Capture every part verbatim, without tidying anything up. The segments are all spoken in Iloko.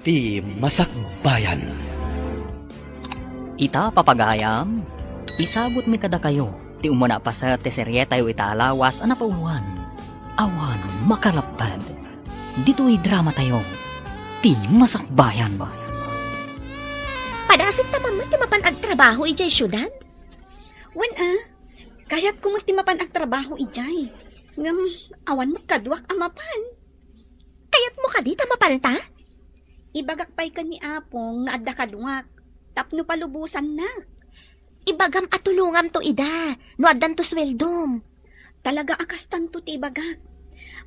Ti Masakbayan. Ita, papagayam, isagutmi kadakayo ti umuna a paset ti serietayo ita a lawas a napauloan, Awan Makalapped. Ditoy dramatayo, Ti Masakbayan. Padasenta man met ti mapan agtrabaho idiay siudad? Wen a, kayatko met ti mapan agtrabaho idiay. Ngem awan met kaduak a mapan. Kayatmo kadi ta mapanta? Ibagak pay ken ni Apong nga adda kaduak, tapno palubosannak. Ibagam a tulongamto ida, no addanto sueldom. Talaga a kastanto ti ibagak.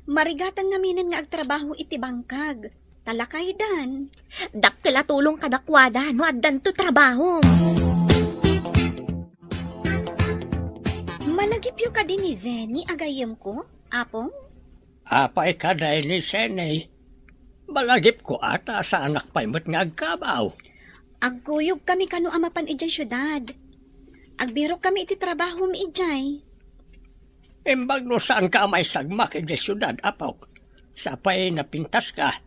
Marigatan ngaminen nga agtrabaho iti bangkag. Talakaydan. Dakkel a tulong kadakuada no addanto trabahom. Malagipyo kadi ni Zenny a gayyemko, Apong? Apay kadi ni Zenny? Malagipko a ta saanak pay met nga agkabaw. Agkuyogkami kano a mapan idiay siudad. Agbirokkami iti trabahom idiay. Imbag no saanka a maisagmak idiay siudad, Apok. Sapay napintaska.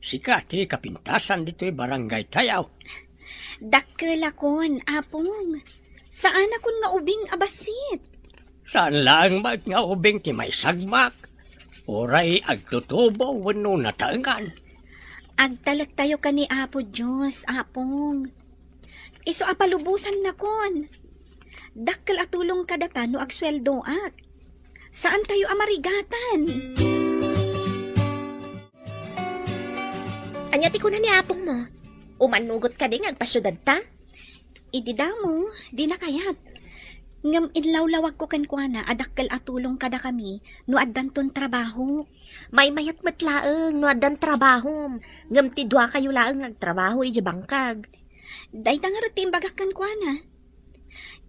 Sika ti kapintasan ditoy barangaytayo. Dakkelakon, Apong. Saanakon nga ubing a bassit. Saan laeng met nga ubing ti maisagmak, uray agtutubo wenno nataengan. Agtalektayo ken ni Apo Dios, Apong. Isu a palubosannakon. Dakkel a tulong kadata no agsueldoak. Saantayo a marigatan. Ania ti kuna ni apongmo? Umannugot kadi nga agpasiudadta? Idi damo, dina kayat. Ngem inlawlawagko kenkuana a dakkel a tulong kadakami no addanton trabaho. Maymayat met laeng no addan trabahom, ngem ti duakayo laeng nga agtrabaho idiay bangkag. Dayta ngarud ti imbagak kenkuana.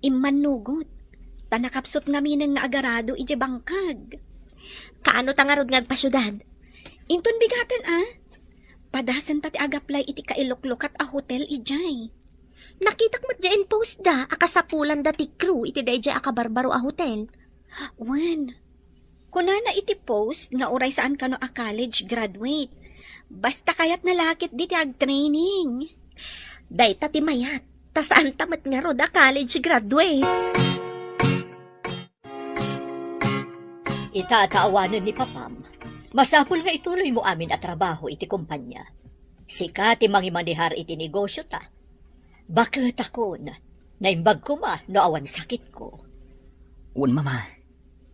Immannugot, ta nakapsut ngaminen nga agarado idiay bangkag. Kaano ta ngarud nga agpasiudad? Inton bigaten a. Padasenta ti agaplay iti kailuklukat a hotel idiay. Nakitak met diay inpost da a kasapulanda ti crew iti daydiay a kabarbaro a hotel. Wen, kunana iti post nga uray saan kano a college graduate. Basta kayatna la ketdi ti agtraining. Dayta ti mayat, ta saanta met ngarud a college graduate. Ita ta awanen ni papam, masapul nga ituloymo amin a trabaho iti kompania. Sika ti mangimanehar iti negosiota. Baketakon, naimbag koma no awan sakitko. Wen, Mama.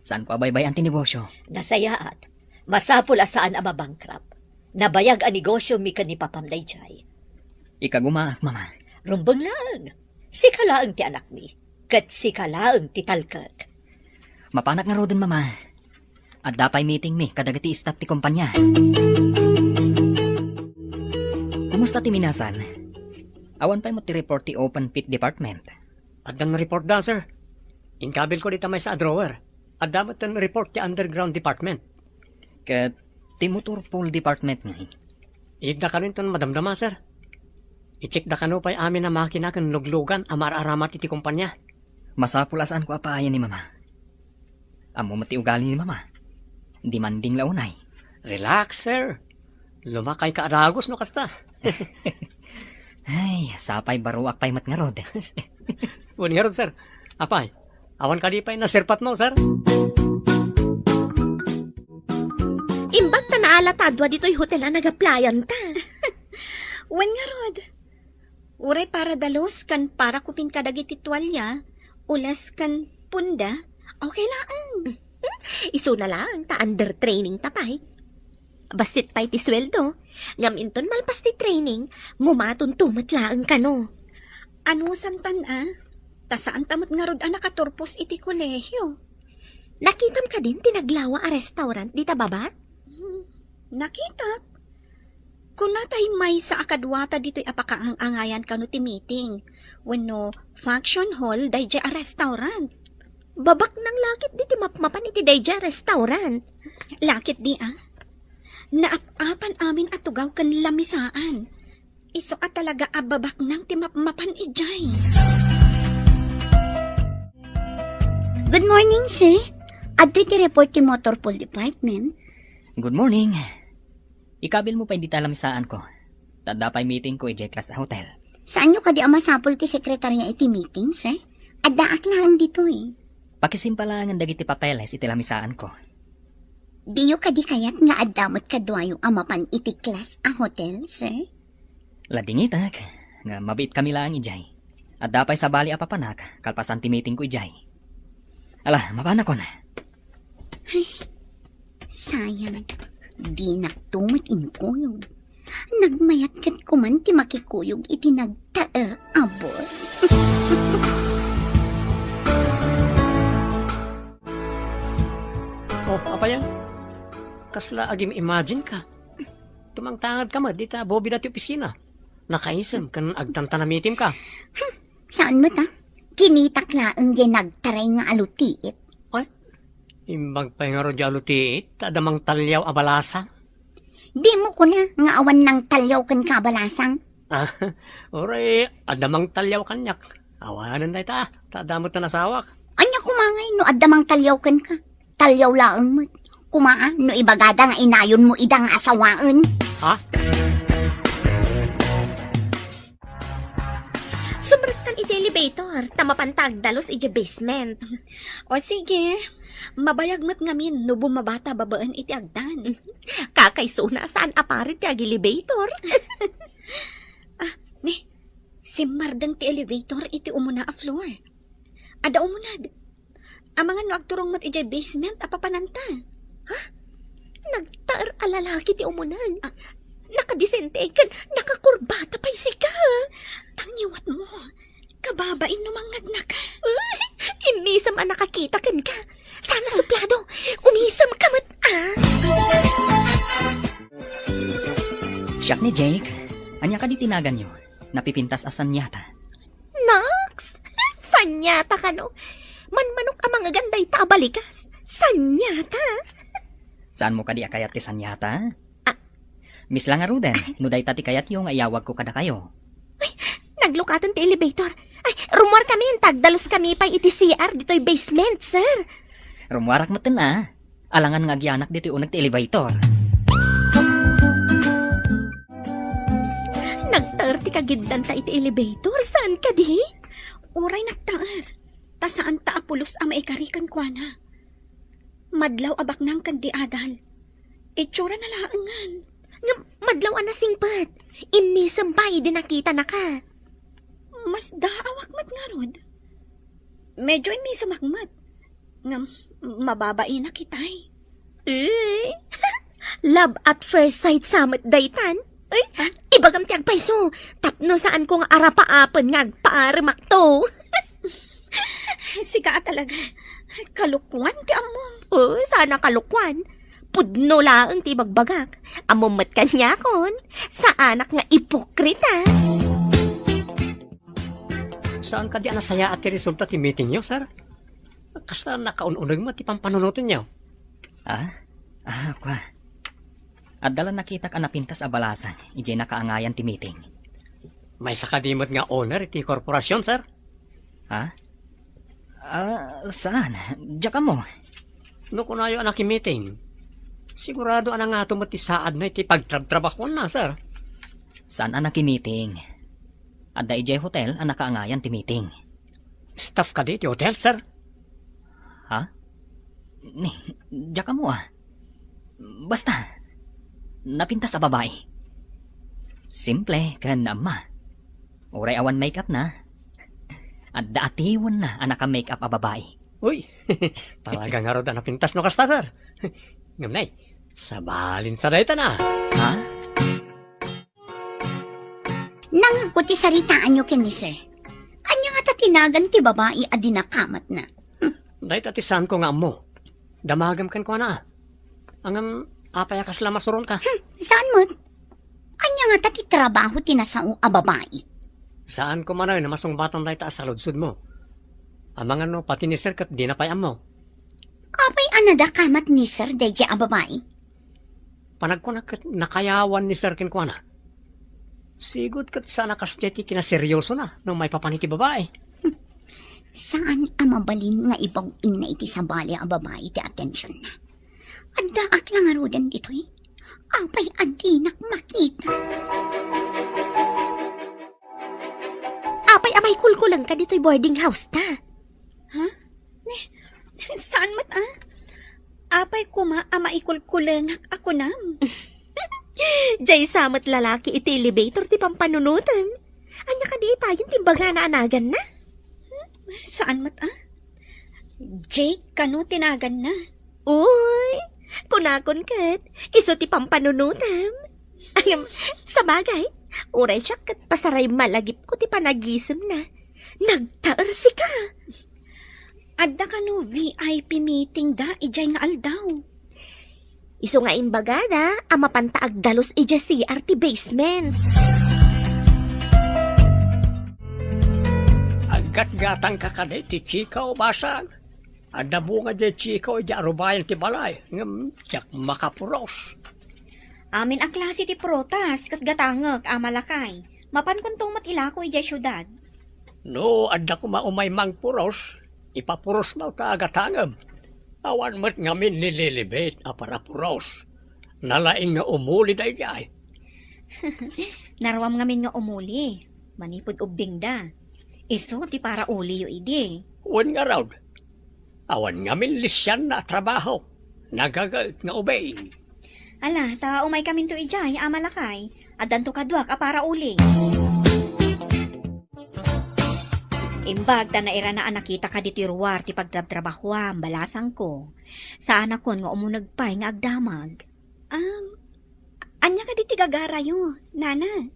Saanko a baybay-an ti negosio. Nasayaat. Masapul a saan a mabankrupt. Nabayag a negosiomi ken ni papam daydiay. Ikagumaak, Mama. Rumbeng laeng. Sika laeng ti anakmi. Ket sika laeng ti talkek. Mapanak ngaruden, Mama. Adda pay meetingmi kadagiti staff ti kompania. Kumusta ti minasan? Awan pay met ti report ti open pit department? Addan report da, sir. Inkabilko dita maysa a drawer. Adda met ten report ti underground department. Ket ti motor pool department ngay? Iyegda kano inton madamdama, sir. I-checkda kano pay amin a makina ken luglugan a maar-aramat iti kompania. Masapul a saanko a paayen ni Mama. Ammo met ti ugali ni Mama. Demanding la unay. Relax, sir. Lumakayka a dagus no kasta. Ay, sapay baruak pay met ngarud. Wen ngarud, sir. Apay, awan kadi pay naserpatmo, sir? Imbag ta naalata a dua ditoy hotel a nagaplayanta. Wen ngarud. Uray para dalus ken para kupin kadagiti tualia, ules ken punda, okay laeng. Isuna laeng ta under training ta pay. Bassit pay ti sueldo, ngem inton malpas ti training, ngumatonto met laeng kano. Anusantan a, ta saanta met ngarud a nakaturpos iti kolehio. Nakitam kadin ti naglawa a restaurant dita baba? Hmm, nakitak. Kuna tay maysa a kaduata ditoy a pakaang-angayan kano ti meeting wenno function hall daydiay a restaurant. Babaknang la ketdi ti mapmapan iti daydiay a restaurant. La ketdi a. Naap-apan amin a tugaw ken lamisaan. Isu a talaga a babaknang ti mapmapan idiay. Good morning, sir. Adtoy ti report ti motor pool department. Good morning. Ikabilmo pay dita lamisaanko. Ta adda pay meetingko idiay class a hotel. Saanyo kadi a masapul ti sekretaria iti meeting, sir? Addaak laeng ditoy. Pakisimpalangen dagiti papeles iti lamisaanko. Diyo kadi kayat nga adda met kaduayo a mapan iti class a hotel, sir? Ladingitak, nga mabiitkami laeng idiay. Adda pay sabali a papanak, kalpasan ti meetingko idiay. Ala, mapanakon. Ay, sayang. Dinakto met inkuyog. Nagmayat ket kuman ti makikuyog iti nagtaer a boss. Oh, apay a? Kasla agim-imagine ka. Tumangtangad ka met dita bobida ti opisina. Nakaisem ken agtantanamitim ka. Saan met, a? Kinitak laeng diay nagtaray nga alutiit. Ay, imbag pay ngarud diay alutiit, ta adda mangtaliaw a balasang. Dimo kuna nga awan nangtaliaw kenka a balasang? Ah, uray, adda mangtaliaw kaniak. Awanen dayta, ta adda met ti nasawak. Ania koma ngay no adda mangtaliaw kenka? Taliaw laeng met. Koma, a, no ibagada nga inayonmo ida nga asawaen. Ha? Sumrektan iti elevator, ta mapanta agdalus iti basement. O sige, mabayag met ngamin no bumabata babaen iti agdan. Kakaysona, saan a paret ti ag-elevator. Ah, ni, simmardeng ti elevator iti umuna a floor. Adda umuneg. Amangan no agturong met idiay basement a papananta. Ha? Nagtaer a lalaki ti umuneg. Ah. Nakadisente ken nakakurbata pay sika. Tangiwatmo. Kababain no mangngegna ka. Ay, immisem a nakakita kenka. Sana suplado. Umisem ka met, a. Siak ni Jake. Ania kadi ti naganyo? Napipintas a sanyata. Naks! Sanyata kano? Manmanok a mangegan dayta a balikas. Sanyata! Saanmo kadi a kayat ti sanyata? Ah. Miss la ngaruden, no dayta ti kayatyo nga iyawagko kadakayo. Ay, naglukaten ti elevator. Ay, rummuarkamin, ta agdaluskami pay iti C R ditoy basement, sir. Rummuarak metten, a. Alangan nga agyanak ditoy uneg ti elevator. Nagtaer ti kagiddanta iti elevator, saan kadi? Uray nagtaer, ta saanta a pulos a maikari kenkuana. Madlaw a baknang ken di adal. Itsura na laengen. Ngem madlaw a nasingpet. Immisem pay idi nakitanaka. Masdaawak met ngarud. Medyo immisemak met. Ngem mababainak itay. Eh, love at first sight sa met daytan. Ay, ha? Ibagam ti agpayso. Tapno saanko nga arapaapen nga agpaaremakto. Sika a talaga. Kalokuan ti ammom. Oh, sana kalokuan. Pudno laeng ti ibagbagak. Ammom met kaniakon. Saanak nga ipokrita. Saan kadi a nasayaat ti resulta ti meetingyo, sir? Kasla nakaun-uneg met ti pampanunotenyo. Ah? Ah, kua. Adda la nakitak a napintas a balasang idiay nakaangayan ti meeting. Maysa kadi met nga owner iti korporasion, sir? Ha? Ah, saan? Diak ammo. No kunayo a nakimiting, sigurado a nangato met ti saadna iti pagtrabtrabahuanna, sir. Saan a nakimiting? Adda idiay hotel a nakaangayan ti meeting. Staff kadi ti hotel, sir? Ha? Ni, diak ammo, a. Basta, napintas a babai. Simple ken naamma. Uray awan make-up na, adda atiwenna a naka-make-up a babai. Uy, talaga ngarud a napintas no kasta, sir. Ngem nay, sabalin sa dayta na. Ha? Nangngegko ti saritaanyo ken ni sir. Ania ngata ti nagan ti babai a dinakamatna? Dayta ti saanko nga ammo. Damagem kenkuana. Ngem, apay a kasla masuronka? Hmm, saan met? Ania ngata ti trabaho ti nasao a babai? Saanko manen a masungbatan dayta a saludsodmo. Amangan no pati ni sir ket dina pay ammo. Apay a nadakamat ni sir daydiay a babai? Panagkunak ket nakayawan ni sir kenkuana. Sigud ket saan a kasdiay ti kinaseryosona no maipapan iti babai. Saan a mabalin nga ibaw-inna iti sabali a babai ti atensionna. Addaak la ngaruden ditoy. Apay a dinak makita? Paikulkulengka ditoy boarding house ta. Ha? Ne, saan met a? Apay koma a maikulkulengak a kunam? Diay sa met lalaki iti elevator ti pampanunotem. Ania kadi itayen ti imbagana a naganna? Saan met a? Jake kano ti naganna? Uy, kunakon ket, isu ti pampanunotem. Ayam, sabagay, uray siak ket pasaray malagipko ti panagisemna. Nagtaersika. Adda kano V I P meeting da idiay nga aldaw? Isu nga imbagada a mapanta agdalus idiay C R ti basement. Aggatgatangka kadi ti chiko, basang? Adda bunga diay chiko idiay arubayan ti balay, ngem diak makapuros. Amin a klase ti prutas ket gatangek, Ama Lakay. Mapankonto met ilako idiay siudad. No adda koma umay mangpuros, ipapurosmo ta gatangem. Awan met ngamin ni Lilibet a parapuros. Nalaing nga umuli daydiay. Naruam ngamin nga umuli, manipud ubbingda. Isu ti parauliyo idi. Wen ngarud, awan ngamin lisianna a trabaho. Nagagaet nga ubing. Ala, ta umaykaminto idiay, Ama Lakay. Addanto kaduak a parauli. Imbag ta nairana a nakitaka ditoy ruar ti pagtrabtrabahoam, balasangko. Saanakon nga umuneg pay nga agdamag. Um, ania kadi ti gagarayo, Nana?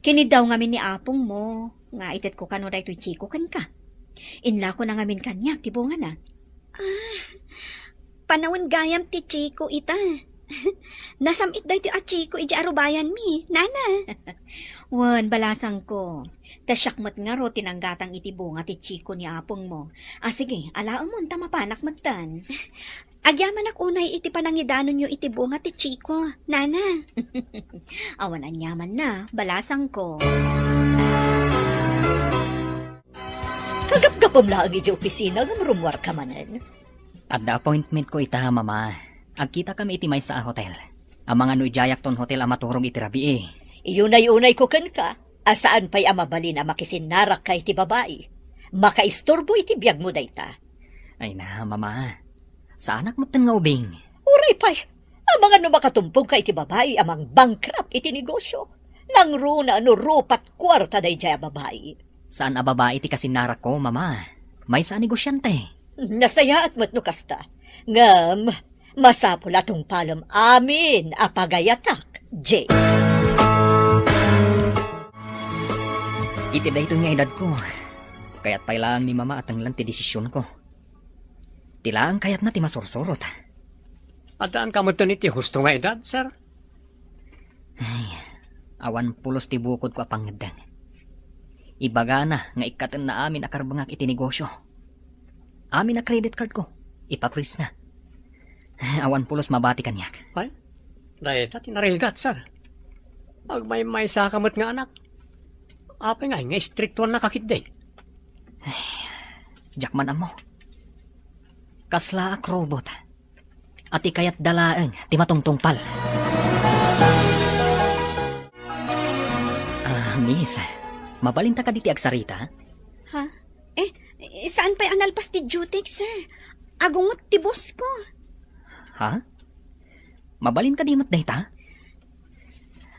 Kiniddaw ngamin ni apongmo nga itedko kano daytoy chiko kenka. Inlakona ngamin kaniak ti bungana. Ah, panawen gayam ti chiko ita. Nasam-it daytoy a chiko idiay arubayanmi, Nana. Wen, balasangko. Ta siak met ngarud ti nanggatang iti bunga ti chiko ni apongmo. A, sige, alaemon ta mapanak metten. Agyamanak unay iti panangidanonyo iti bunga ti chiko, Nana. Awan aniamanna, balasangko. Kagapgapem laeng idiay opisina ngem rummuarka manen. Adda appointmentko ita, Mama. Agkitakami iti maysa a hotel. Amangan no idiayakton hotel a maturog iti rabii. Iyunay-unayko kenka a saan pay a mabalin a makisinnarakka iti babai. Makaisturbo iti biagmo dayta. Ay na, Mama. Saanak metten nga ubing. Uray pay, amangan no makatumpongka iti babai a mangbankrupt iti negosio. Nangruna no rupat kuarta daydiay a babai. Saan a babai ti kasinnarakko, Mama. Maysa a negosiante. Nasayaat met no kasta. Ngem, masapul a tungpalem amin a pagayatak, Jake. Iti daytoy nga edadko, kayat pay laeng ni Mama a tenglen ti desisionko. Ti laeng kayatna ti masursurot. Addaanka metten iti husto nga edad, sir? Ay, awan pulos ti bukodko a pangngeddeng. Ibagana nga ikkatenna amin a karbengak iti negosio. Amin a credit cardko, ipafreezna. Awan pulos mabati kaniak. Ay, dayta ti narigat, sir. Agmaymaysaka met nga anak. Apay ngay nga istriktuannaka ketdi? Ay, diak man ammo. Kaslaak robot. A ti kayatda laeng ti matungtungpal. Ah, miss, mabalinta kadi ti agsarita? Ha? Eh, saan pay a nalpas ti duty, sir? Agungot ti boss ko. Ha? Mabalin kadi met dayta?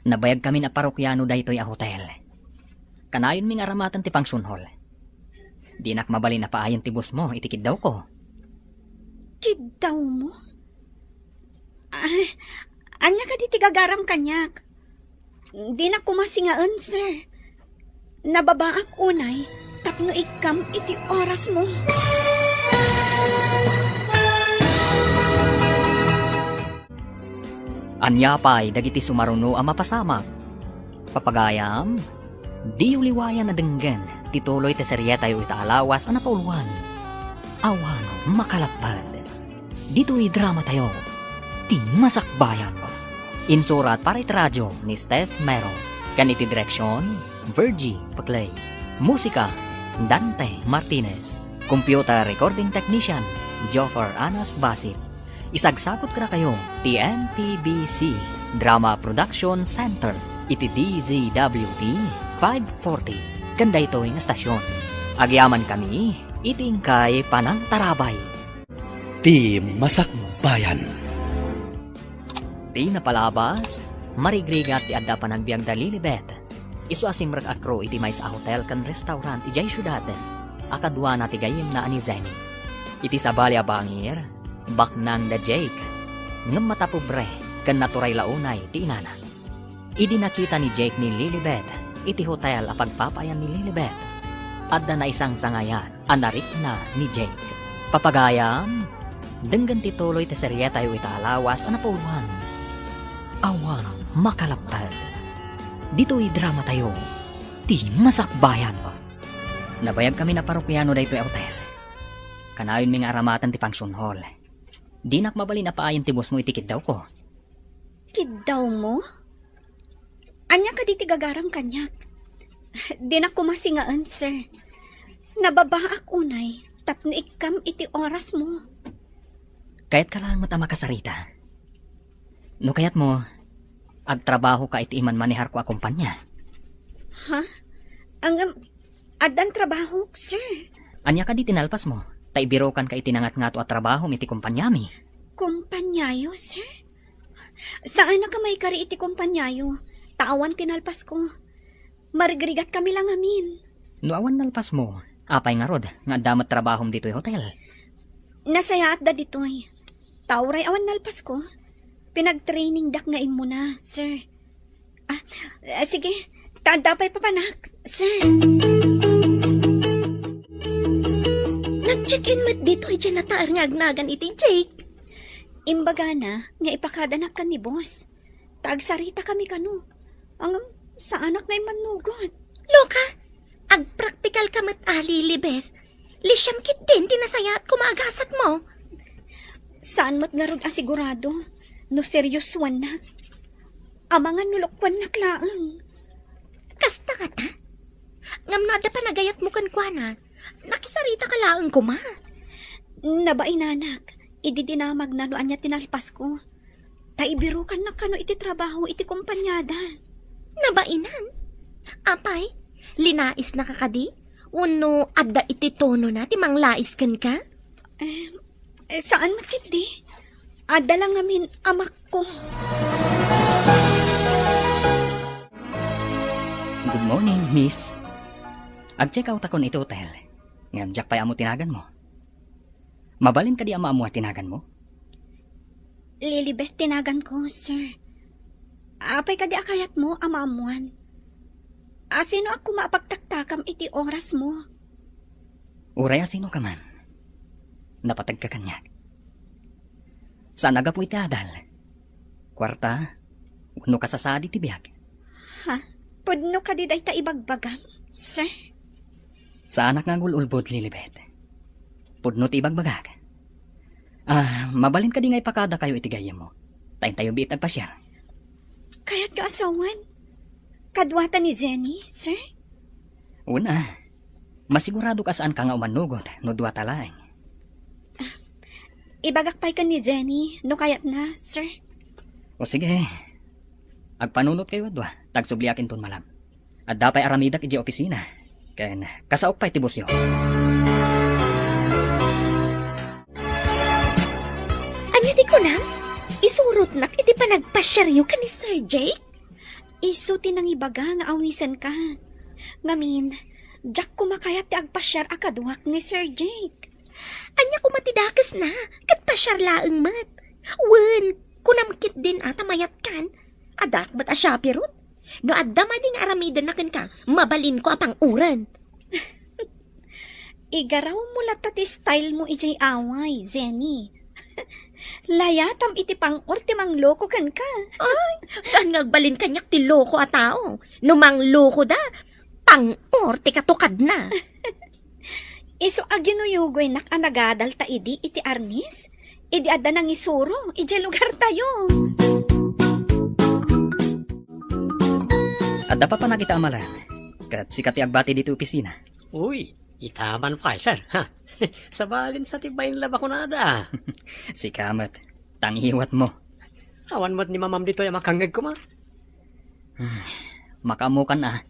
Nabayagkamin a parokiano daytoy a hotel. Kanayonmi nga aramaten ti pangsunhol. Dinak mabalin a paayen ti boss mo iti kiddawko. Kiddawmo? Ah, ania kadi ti gagaram kaniak? Dinak koma singaen, sir. Nababaak unay tapno ikkam iti orasmo. Ania pay dagiti sumaruno a mapasamak? Papagayam, diyo liwayan a denggen ti tuloy ti serietayo ita a lawas a napauluan, Awan Makalapped. Ditoy dramatayo, Ti Masakbayan. Insurat para iti radyo ni Steph Mero, ken iti direksion, Virgie Paclay. Musika, Dante Martinez. Computer recording technician, Joffer Anas Basit. Isagsagutkayo ti M P B C Drama Production Center iti D Z W T five forty. ken daytoy nga estasion. Agyamankami iti inkay panangtarabay. Ti Masakbayan. Ti napalabas, marigrigat ti adda panagbiagda Lilibet. Isu a simrek a crew iti maysa a hotel ken restaurant idiay siudad a kaduana ti gayyemna a ni Zenny. Iti sabali a bangir, baknang da Jake, ngem matapobre ken naturay la unay ti inana. Idi nakita ni Jake ni Lilibet iti hotel a pagpapaayan ni Lilibet, adda naisangsangayan a narikna ni Jake. Papagayam, denggen ti tuloy ti serietayo ita a lawas a napuruan. Awan makalabted. Ditoy dramatayo, Ti Masakbayan. Nabayagkami a parokiano daytoy a hotel. Kanayonmi nga aramaten ti function hall. Dinak mabalin a paayen ti boss mo iti kiddawko. Kiddawmo? Ania kadi ti gagaram kaniak? Dinak koma singaen, sir. Nababaak unay tapno ikkam iti orasmo. Kayatka laeng met a makasarita. No kayatmo, agtrabahoka iti imanmaneharko a kompania. Ha? Ngem, addan trabahok, sir. Ania kadi ti nalpasmo? Ta ibirukanka iti nangatngato a trabahom iti kompaniami. Kompaniayo, sir? Saanak a maikari iti kompaniayo, ta awan ti nalpasko. Marigrigatkami la ngamin. No awan nalpasmo, apay ngarud nga adda met trabahom ditoy hotel? Nasayaatda ditoy. Ta uray awan nalpasko, pinagtrainingdak nga immuna, sir. Ah, ah, sige. Ta adda pay papanak, sir. Nag-check-in met ditoy diay nataer nga agnagan iti Jake. Imbagana nga ipakadanak ken ni boss. Ta agsaritakami kano. Ngem, saanak nga immannugot. Loka, agpraktikalka met a, Lilibet. Lisiam ketdin ti nasayaat koma a gasatmo. Saan met ngarud a sigurado no seriosoannak. Amangan no lokoannak laeng. Kasta ngata? Ngem no adda panagayatmo kenkuana, nakisaritaka laeng koma. Nabainanak, idi dinamagna no ania ti nalpasko. Ta ibirukannak kano iti trabaho iti kompaniada. Nabainan? Apay, linaisnaka kadi? Wenno adda iti tonona ti manglais kenka? Eh, eh, saan met ketdi? Adda la ngamin amakko. Good morning, miss. Ag-check out akon iti hotel. Ngem diak pay ammo ti naganmo. Mabalin kadi a maammo a ti naganmo? Lilibet ti naganko, sir. Apay kadi a kayatmo a maammoan? Asinoak koma a pagtaktakam iti orasmo? Uray asinoka man, napategka kaniak. Saan a gapu iti adal, kuarta, wenno kasasadi ti biag. Ha? Pudno kadi dayta ibagbagam, sir? Saanak nga agul-ulbod, Lilibet. Pudno ti ibagbagak. Ah, mabalin kadi nga ipakadakayo iti gayyemmo? Ta intayo biit agpasiar. Kayatyo a sawen? Kaduata ni Zenny, sir? Una, masiguradok a saanka nga umannugot no duata laeng. Ibagak pay ken ni Zenny no kayatna, sir. O sige. Agpanunotkayo a dua, ta agsubliak inton malem. Adda pay aramidak idiay opisina. Ken kasaok pay ti bossyo. Ania ti kunam? Isurotnak iti panagpasiaryo ken ni Sir Jake? Isu ti nangibaga nga awisenka. Ngamin, diak koma kayat ti agpasiar a kaduak ni Sir Jake. Ania koma ti dakesna? Ket pasiar laeng met. Wen, kunam ketdin a ta mayatkan. Addaak met a chaperone. No adda madi nga aramidenna kenka, mabalinko a pang-uren. Igarawmo latta ti style mo idiay away, Zenny. Layatam iti pang-or ti mangloko kenka. Ay, saan nga agbalin kaniak ti loko a tao? No manglokoda, pang-or ti katukadna. Isu a ginuyugoynak a nagadalta idi iti arnis, idi adda nangisuro idiay lugartayo. Adda papanak ita a malem, ket sika ti agbati ditoy opisina. Uy, ita man pay, sir, ha? Sabalin sa ti bainlab a kunada. Sika met, tangiwat mo. Awan met ni mamam ditoy a makangngeg koma. Hmm, makaammokan a.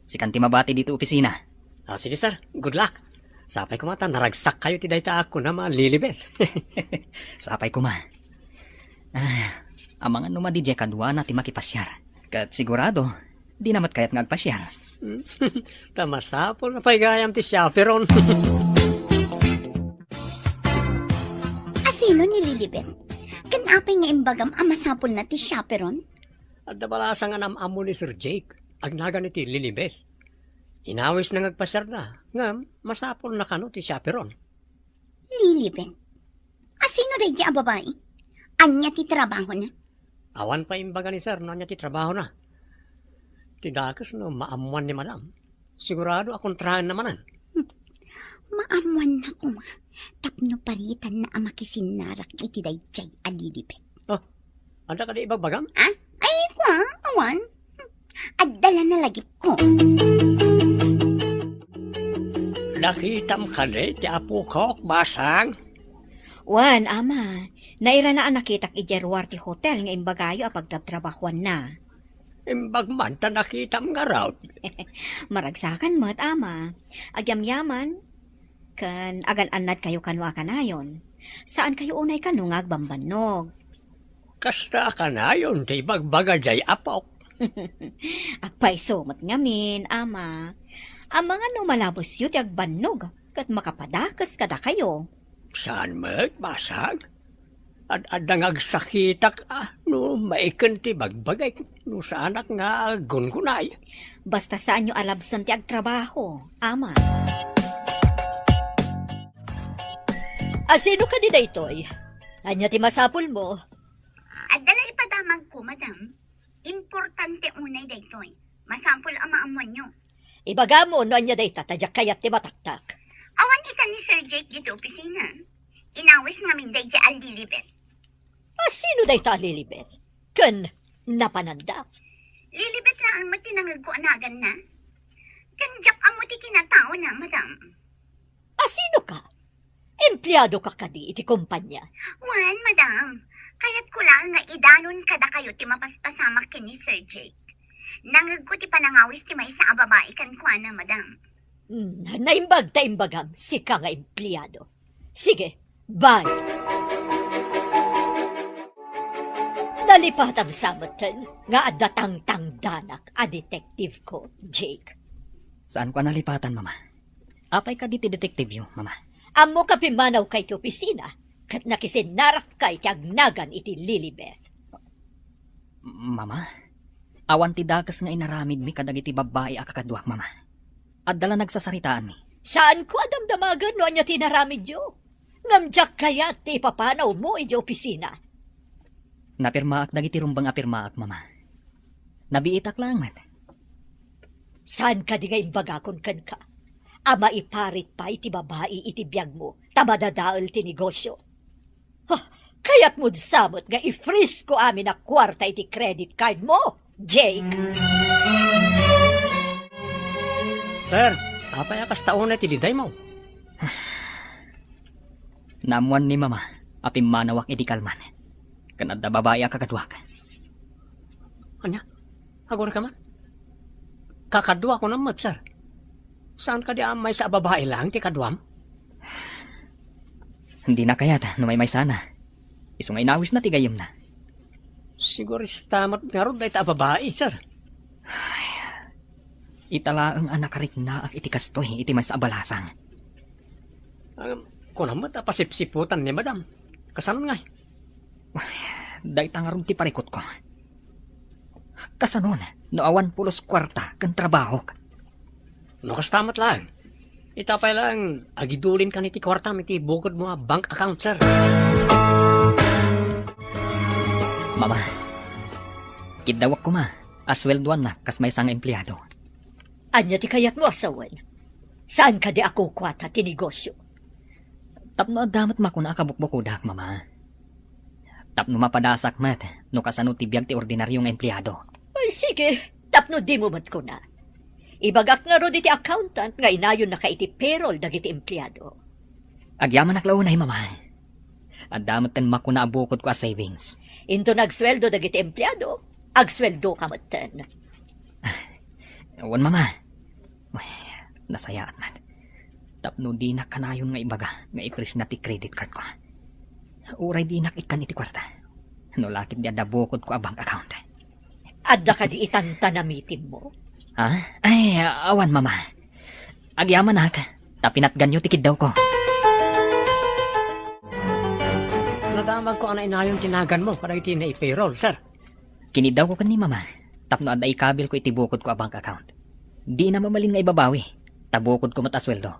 Sikan ti mabati ditoy opisina. Ah, sige, sir. Good luck. Sapay koma ta naragsakkayo iti dayta a kunam a Lilibet. Sapay koma. Ah, amangan no madi diay kaduana ti makipasiar. Ket sigurado, dina met kayat nga agpasiar. Ta masapul na pay gayam ti chaperon. Asino ni Lilibet? Ken apay nga imbagam a masapulna ti chaperon? Adda balasang nga nam-ammo ni Sir Jake, agnagan iti Lilibet. Inawisna nga agpasiarda, ngem masapulna kano ti chaperon. Lilibet? Asino daydi a babai? Ania ti trabahona? Awan pay imbaga ni Sir no ania ti trabahona. Ti dakes no maammoan ni Madam, sigurado a kontraenna manen. Maammoanna koma tapno paritanna a makisinnarak iti daydiay a Lilibet. Oh, adda kadi ibagbagam? Ah? Ay, kua, awan. Adda la nalagipko. Nakitam kadi ti apokok, Basang? Wen, Ama. Nairana a nakitak idiay ruar ti hotel nga imbagayo a pagtrabtrabahoanna. Imbag man ta nakitam ngarud. Maragsakan met, Ama. Agyamyaman, ken agan-annadkayo kano a kanayon. Saankayo unay kano nga agbambannog. Kasta a kanayon ti ibagbaga diay apok. Agpayso met ngamin, Ama. Amangan no malabesyo ti agbannog ket makapadakes kadakayo. Saan met, Basang? Ad-adda nga agsakitak a no maiken ti bagbagik no saanak nga aggungunay. Basta saanyo a labsen ti agtrabaho, Ama. Asino kadi daytoy? Ania ti masapulmo? Adda la ipadamagko, Madam. Importante unay daytoy. Masapul a maammoanyo. Ibagamo no ania dayta ta diak kayat ti mataktak. Awan ikan ni Sir Jake ditoy opisina. Inawis ngamin daydiay a Lilibet. Asino dayta a Lilibet? Ken napananda? Lilibet laeng met ti nangegko a naganna. Ken diak ammo ti kinataona, Madam. Asino ka? Empleado ka kadi iti kompanya? Wen, Madam. Kayatko laeng nga idanon kadakayo ti mapaspasamak ken ni Sir Jake. Nangegko ti panangawis ti maysa a babai kenkuana, Madam. Hmm, naimbag ta imbagam, sika nga empleado. Sige, bye. Nalipatam sa metten nga adda tangtangdanak a detective ko, Jake. Saanko a nalipatan, Mama. Apay kadi ti detectiveyo, Mama? Ammok a pimmanawka iti opisina ket nakisinnarakka iti agnagan iti Lilibet. Mama, awan ti dakes nga inaramidmi kadagiti babbai a kakaduak, Mama. Adda la nagsasaritaanmi. Saanko a damdamagen no ania ti inaramidyo. Ngem diak kayat ti ipapanawmo idiay opisina. Napirmaak dagiti rumbeng a pirmaak, Mama. Nabiitak laeng met. Saan kadi nga imbagakon kenka a maiparit pay ti babai iti biagmo ta madadael ti negosio? Ha, kayatmod sa met nga i-freeze ko amin a kuarta iti credit card mo, Jake? Sir, apay a kasta unay ti lidaymo? Naammoan ni Mama a pimmanawak idi kalman. Ken adda babai a kakaduak. Ania? Agurayka man? Kakaduak unay met, sir. Saan kadi a maysa a babai laeng ti kaduam? Dina kayat no maymaysana. Isu nga inawisna ti gayyemna. Sigurista met ngarud dayta a babai, sir. Ita laeng a nakariknaak iti kastoy iti maysa a balasang. Ngem, kunam met a pasipsiputan ni Madam. Kasano ngay? Dayta ngarud ti parikutko. Kasano no awan pulos kuarta ken trabahok? No kasta met laeng, ita pay laeng agidulinkan iti kuartam iti bukodmo a bank account, sir. Mama, kiddawek koma a sueldoannak kas maysa nga empleado. Ania ti kayatmo a sawen? Saan kadi a kukuata ti negosio? Tapno adda met makuna a kabukbukodak, Mama. Tapno mapadasak met no kasano ti biag ti ordinario nga empleado. Ay, sige, tapno dimo met kuna. Ibagak ngarud iti accountant nga inayonnaka iti payroll dagiti empleado. Agyamanak la unay, Mama. Adda metten makuna a bukodko a savings. Inton agsueldo dagiti empleado, agsueldoka metten. Wen, Mama. Nasayaat met. Tapno dinak kanayon nga ibaga nga i-freeze na ti credit card ko. Uray dinak ikkan iti kuarta. No la ket di adda bukodko a bank account. Adda kadi itan ta namitimmo? Ha? Ay, awan, Mama. Agyamanak, ta pinatganyo ti kiddawko. Nadamagko a nainayon ti naganmo kadagiti nai-payroll, sir. Kiniddawko ken ni Mama, tapno adda ikabilko iti bukodko a bank account. Dina mabalin nga ibabawi, ta bukodko met a sueldo.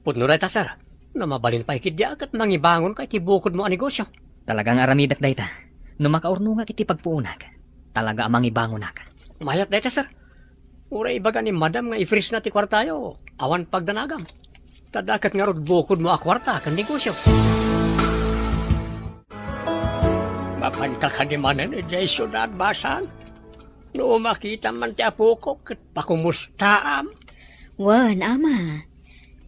Pudno dayta, sir. No mabalin pay ketdi a ket mangibangonka iti bukodmo a negosio. Talaga nga aramidek dayta. No makaurnongak iti pagpuonak, talaga a mangibangonak. Mayat dayta, sir. Uray ibaga ni Madam nga i-freeze na ti kuartayo, awan pagdanagam. Ta dakket ngarud bukodmo a kuarta ken negosio. Mapanka kadi manen idiay siudad, Basang? No makitam man ti apok, ket pakumustaam. Wen, Ama.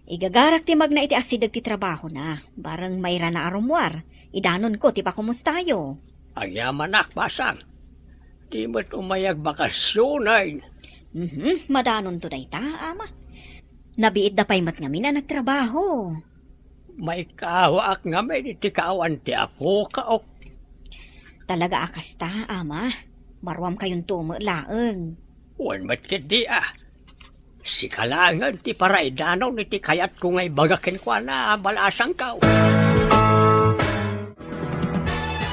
Igagarak ti magna iti asideg ti trabahona. Bareng mairana a rummuar, idanonko ti pakumustayo. Agyamanak, Basang. Di met umay agbakasionen. Mhm, madanonto dayta, Ama. Nabiitda pay met ngamin a nagtrabaho. Maikaawaak ngamin iti kaawan ti apoka, ok. Talaga a kasta, Ama. Maruamkayonto met laeng. Wen met ketdi a. Sika laengen ti paraidanon iti kayatko nga ibaga kenkuana, balasangko.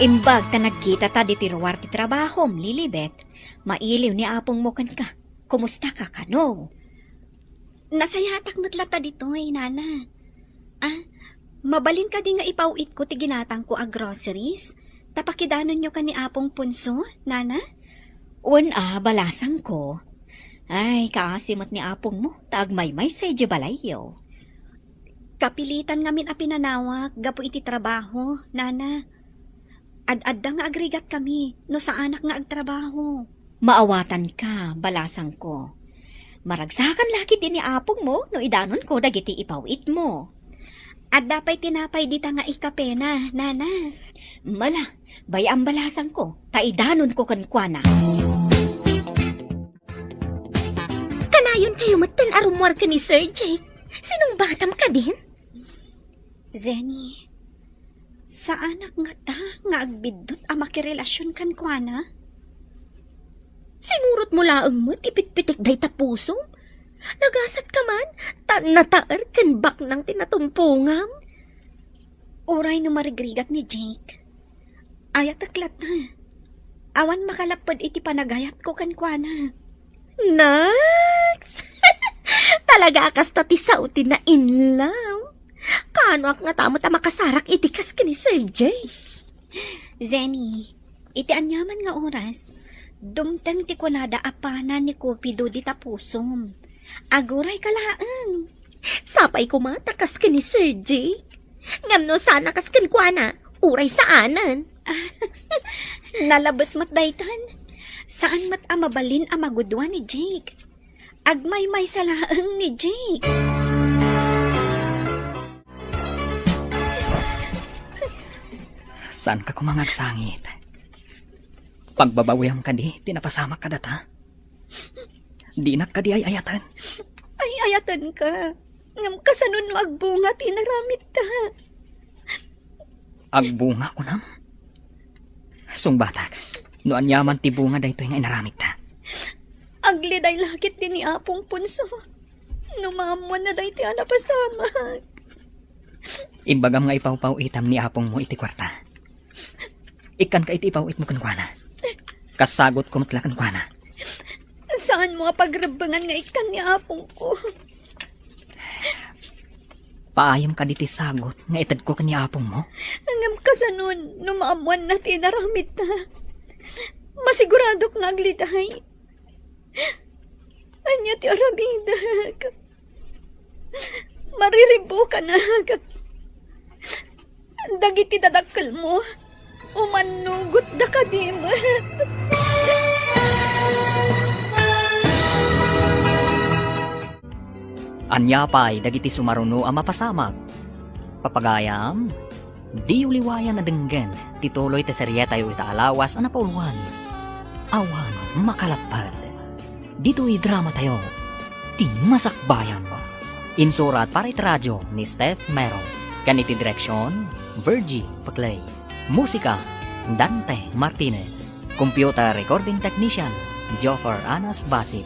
Imbag ta nagkitata ditoy ruar ti trabahom, Lilibet, mailiw ni apongmo kenka. Kumustaka kano? Nasayaatak met latta ditoy, Nana. Ah, mabalin kadi nga ipaw-itko ti ginatangko a groceries? Ta pakidanonyo ken ni Apong Ponso, Nana? Wen a, balasangko. Ay, kaasi met ni apongmo, ta agmaymaysa idiay balayyo. Kapilitan ngamin a pinanawak gapu iti trabaho, Nana. Ad-adda nga agrigatkami no saanak nga agtrabaho. Maawatanka, balasangko. Maragsakan la ketdi ni apongmo no idanonko dagiti ipaw-itmo. Adda pay tinapay dita nga ikapena, Nana. Mala, bay-am, balasangko, ta idanonko kenkuana. Kanayonkayo metten a rummuar ken ni Sir Jake. Sinungbatam kadin? Zenny, saanak ngata nga agbiddut a makirelasion kenkuana? Sinurotmo laeng met ipitpitik dayta pusom? Nagasatka man, ta nataer ken baknang ti natumpongam. Uray no marigrigat ni Jake, ayatek latta. Awan makalapped iti panagayatko kenkuana. Naks! Talaga a kasta ti sao ti na-in-love. Kaanoak ngata met a makasarak iti kas ken ni Sir Jay? Zenny, iti aniaman nga oras, dumteng ti kunada a pana ni Cupido dita pusom. Agurayka laeng. Sapay koma ta kas ken ni Sir Jay. Ngem no saan a kas kenkuana, uray saanen. Nalabes met daytan. Saan met a mabalin a magudua ni Jake. Agmaymaysa laeng ni Jake. Saanka koma nga agsangit. Pagbabawiam kadi ti napasamak kadata. Dinak kadi ay-ayaten. Ay-ayatenka. Ngem kasano no agbunga ti inaramitta? Agbunga, kunam? Sungbatak, no aniaman ti bunga daytoy nga inaramitta. Agliday la ketdi ni Apong Ponso no maammoanna daytoy a napasamak. Imbagam nga ipawpaw-itam ni apongmo iti kuarta. Ikkanka iti ipaw-itmo kenkuana. Kasagutko met la kenkuana. Saanmo a pagrebbengan nga ikkan ni apongko. Paayem kadi ti sagut nga itedko ken ni apongmo? Ngem kasano no maammoanna ti inaramitta? Masiguradok nga agliday. Ania ti aramidek? Mariribbukanak. Dagiti dadakkelmo, umannugotda kadi met. Ania pay dagiti sumaruno a mapasamak? Papagayam, diyo liwayan a denggen ti tuloy ti serietayo ita a lawas a napauluan, Awan Makalapped. Ditoy dramatayo, ti Masakbayan. Insurat para iti radyo ni Steph Mero. Ken iti direksion, Virgie Paclay. Musika, Dante Martinez. Computer recording technician, Joffer Anas Basit.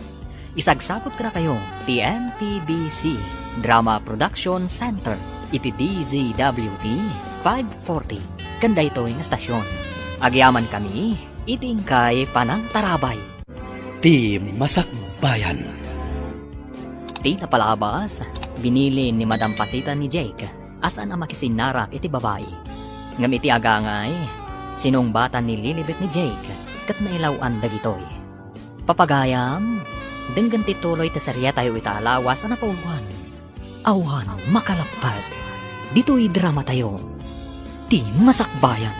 Isagsagutko dakayo ti M P B C Drama Production Center iti D Z W T five forty ken daytoy nga estasion. Agyamankami iti inkay panangtarabay. Ti Masakbayan. Ti napalabas, binilin ni Madam Pasita ni Jake a saan a makisinnarak iti babai. Ngem iti agangay, sinungbatan ni Lilibet ni Jake ket nailaw-an dagitoy. Papagayam, denggen ti tuloy ti serietayo ita a lawas a napauluan. Awan makalapped. Ditoy dramatayo, Ti Masakbayan.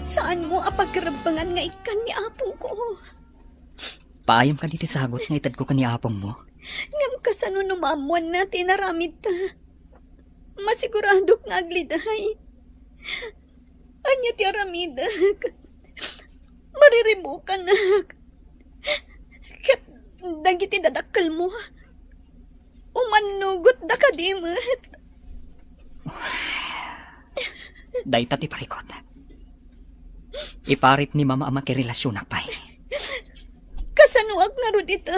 Saanmo a pagrebbengan nga ikkan ni apongko. Paayam kadi ti sagut nga itedko ken ni apongmo? Ngem kasano no maammoanna ti inaramidta? Masiguradok nga agliday. Ania ti aramidek? Mariribukanak. Ket dagiti dadakkelmo, umannugotda kadi met. Dayta ti parikut. Iparit ni Mama a makirelasionak pay. Kasanoak ngarud ita?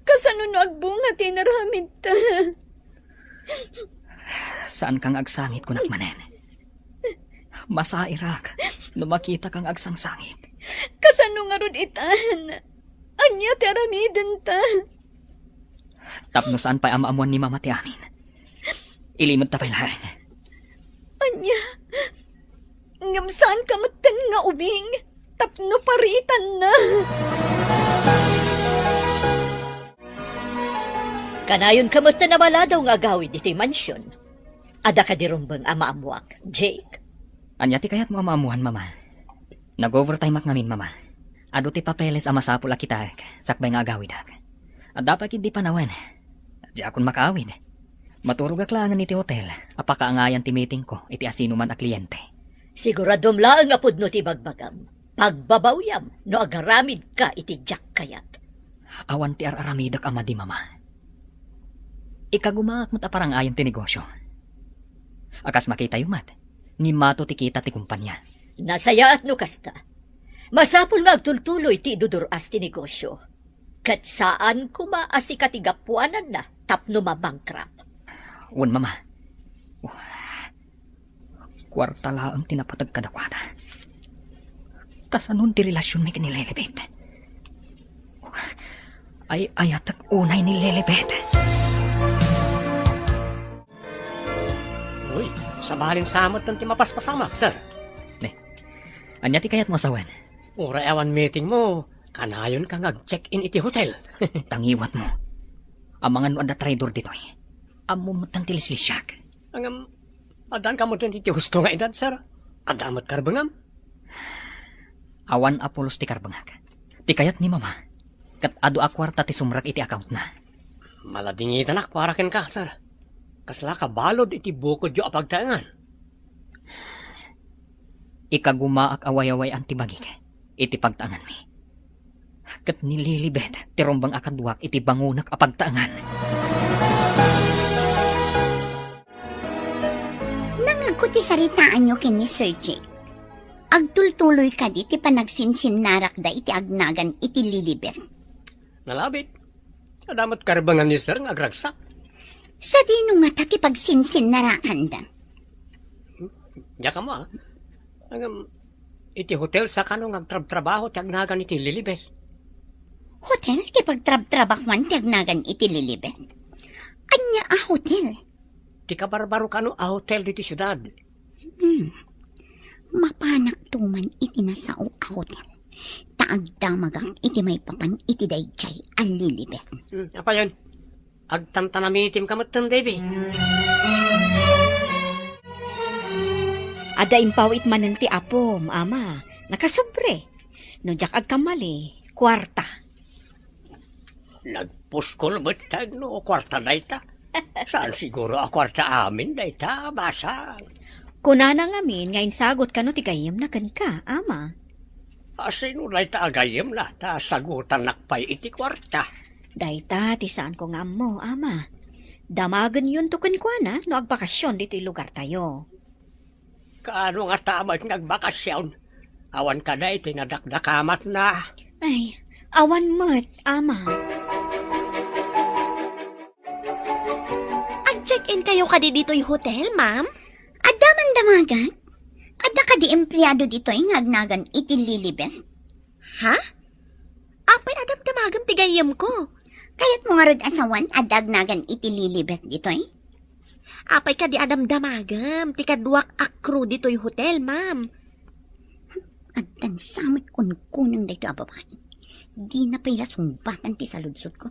Kasano no agbunga ti inaramidta? Saanka nga agsangit, kunak manen. Masairak no makitak nga agsangsangit. Kasano ngarud itan? Ania ti aramidenta? Tapno saan pay a maammuan ni Mama ti amin, ilimedta pay laeng. Ania? Ngem saanka metten nga ubing tapno paritanna? Kanayonka metten a maladaw nga agawid ditoy mansion. Adda kadi rumbeng a maammuak, Jake? Ania ti kayatmo a maammuan, Mama? Nag-overtime-ak ngamin, Mama. Adu ti papeles a masapul a kitaek sakbay nga agawidek. Adda pay ketdi panawen. Diakon makaawid. Maturogak laengen iti hotel a pakaangayan ti meetingko iti asinoman a kliente. Siguradom laeng a pudno ti ibagbagam. Pagbabawiam no agaramidka iti diak kayat. Awan ti ar-aramidek a madi, Mama. Ikagumaak met a parangayen ti negosio. A kas makitayo met, ngimmato ti kita ti kumpania. Nasayaat no kasta. Masapul nga agtultuloy ti idudur-as ti negosio. Ket saan koma a sika ti gapuananna tapno mabankrupt. Wen, Mama. Kuarta laeng ti napateg kadakuada. Kasanon ti relasionmi ken ni Lilibet? Ay-ayatek unay ni Lilibet. Uy, sabali sa met ti mapaspasamak, sir. Ne, ania ti kayatmo a sawen? Uray awan meetingmo, kanayonka nga ag-check-in iti hotel. Tangiwatmo. Amangan no adda traidor ditoy. Ammom met ti lislisiak. Ngem, addanka met iti husto nga edad, sir. Adda met karbengam? Awan a pulos ti karbengak. Ti kayat ni Mama, ket adu a kuarta ti sumrek iti accountna. Maladingitanak para kenka, sir. Kasla kabalud iti bukodyo a pagtaengan. Ikagumaak a wayaway-an ti bagik iti pagtaenganmi. Ket ni Lilibet ti rumbeng a kaduak iti bangonek a pagtaengan. Nangagko ti saritaanyo ken ni Sir Jake. Agtultuloy kadi ti panagsinsinnarakda iti agnagan iti Lilibet? Nalabit. Adda met karbengan ni Sir nga agragsak. Sadino ngata ti pagsinsinnarakanda? Diak ammo, a. Ngem, iti hotel sakano nga agtrabtrabaho ti agnagan iti Lilibet. Hotel ti pagtrabtrabahoan ti agnagan iti Lilibet? Ania a hotel? Ti kabarbaro kano a hotel ditoy siudad. Hmm. Mapanakto man iti nasao a hotel. Ta agdamagak iti maipapan iti daydiay a Lilibet. Hmm, apayon? Agtantanamitimka metten, Davy. Adda impawit manen ti apom, Ama. Nakasubli. No diak agkamali, kuarta. Nagpuskol metten no kuarta dayta. Saan siguro a kuarta amin dayta, basang. Kunana ngamin nga insagot kano ti gayyemna kenka, Ama. A, sino dayta a gayyemna ta sagutannak pay iti kuarta? Dayta ti saanko nga ammo, Ama. Damagenyonto kenkuana no agbakasyon ditoy lugartayo. Kaano ngata met nga agbakasyon? Awan kadi ti nadakdakamatna? Ay, awan met, Ama. Ag-check-in kayo kadi ditoy hotel, ma'am? Adda man damagak? Adda kadi empleado ditoy nga agnagan iti Lilibet? Ha? Apay a damdamagem ti gayyemko? Kayatmo ngarud a sawen adda agnagan iti Lilibet ditoy? Apay kadi a damdamagem ti kaduak a crew ditoy hotel, ma'am? Agdansa met kunkuneng daytoy a babai. Dina pay la sungbatan ti saludsodko.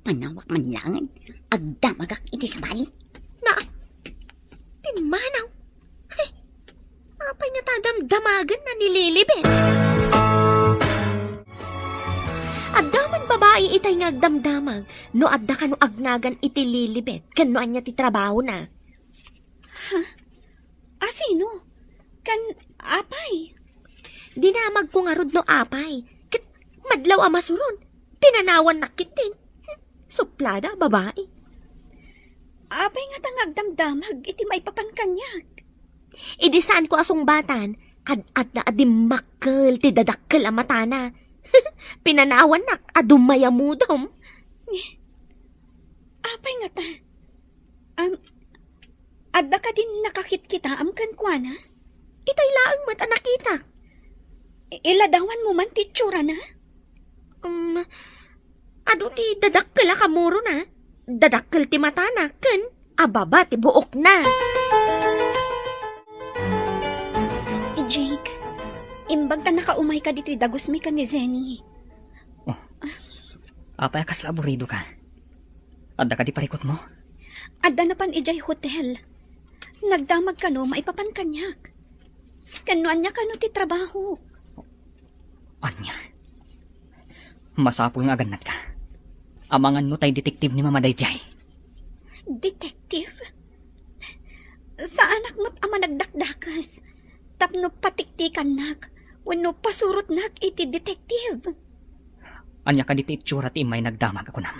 Panawak man laeng, agdamagak iti sabali. Na, pimmanaw. Ay, apay ngata damdamagenna ni Lilibet? Adda man babai itay nga agdamdamag no adda kano agnagan iti Lilibet ken no ania ti trabahona. Ha? A sino? Kan apay? Dinamagko ngarud no apay. Ket madlaw a masuron, pinanawannak ketdin. Hmm, suplada a babai. Apay ngata nga agdamdamag iti maipapan kaniak? Idi saanko a sungbatan, ad-adda a dimmakkel ti dadakkel a matana. Pinanawannak a dumayamudom. Apay ngata? Am, adda kadin nakakitkitaam kenkuana? Itay laeng met a nakitak. I-, iladawanmo man ti itsurana? Um, adu ti dadakkel a kamurona, dadakkel ti matana, ken ababa ti buokna. Jake, imbag ta nakaumayka ditoy dagusmi ken ni Zenny. Oh, apay a kasla aburidoka? Adda kadi parikutmo? Adda napan idiay hotel. Nagdamag kano maipapan kaniak. Ken no ania kano ti trabaho? Ania? Masapul nga agannadka. Amangan no tay detective ni Mama daydiay. Detective? Saanak met a managdakdakes tapno patiktikannak wenno pasurotnak iti detective. Ania kadi ti itsura ti immay nagdamag a kunam?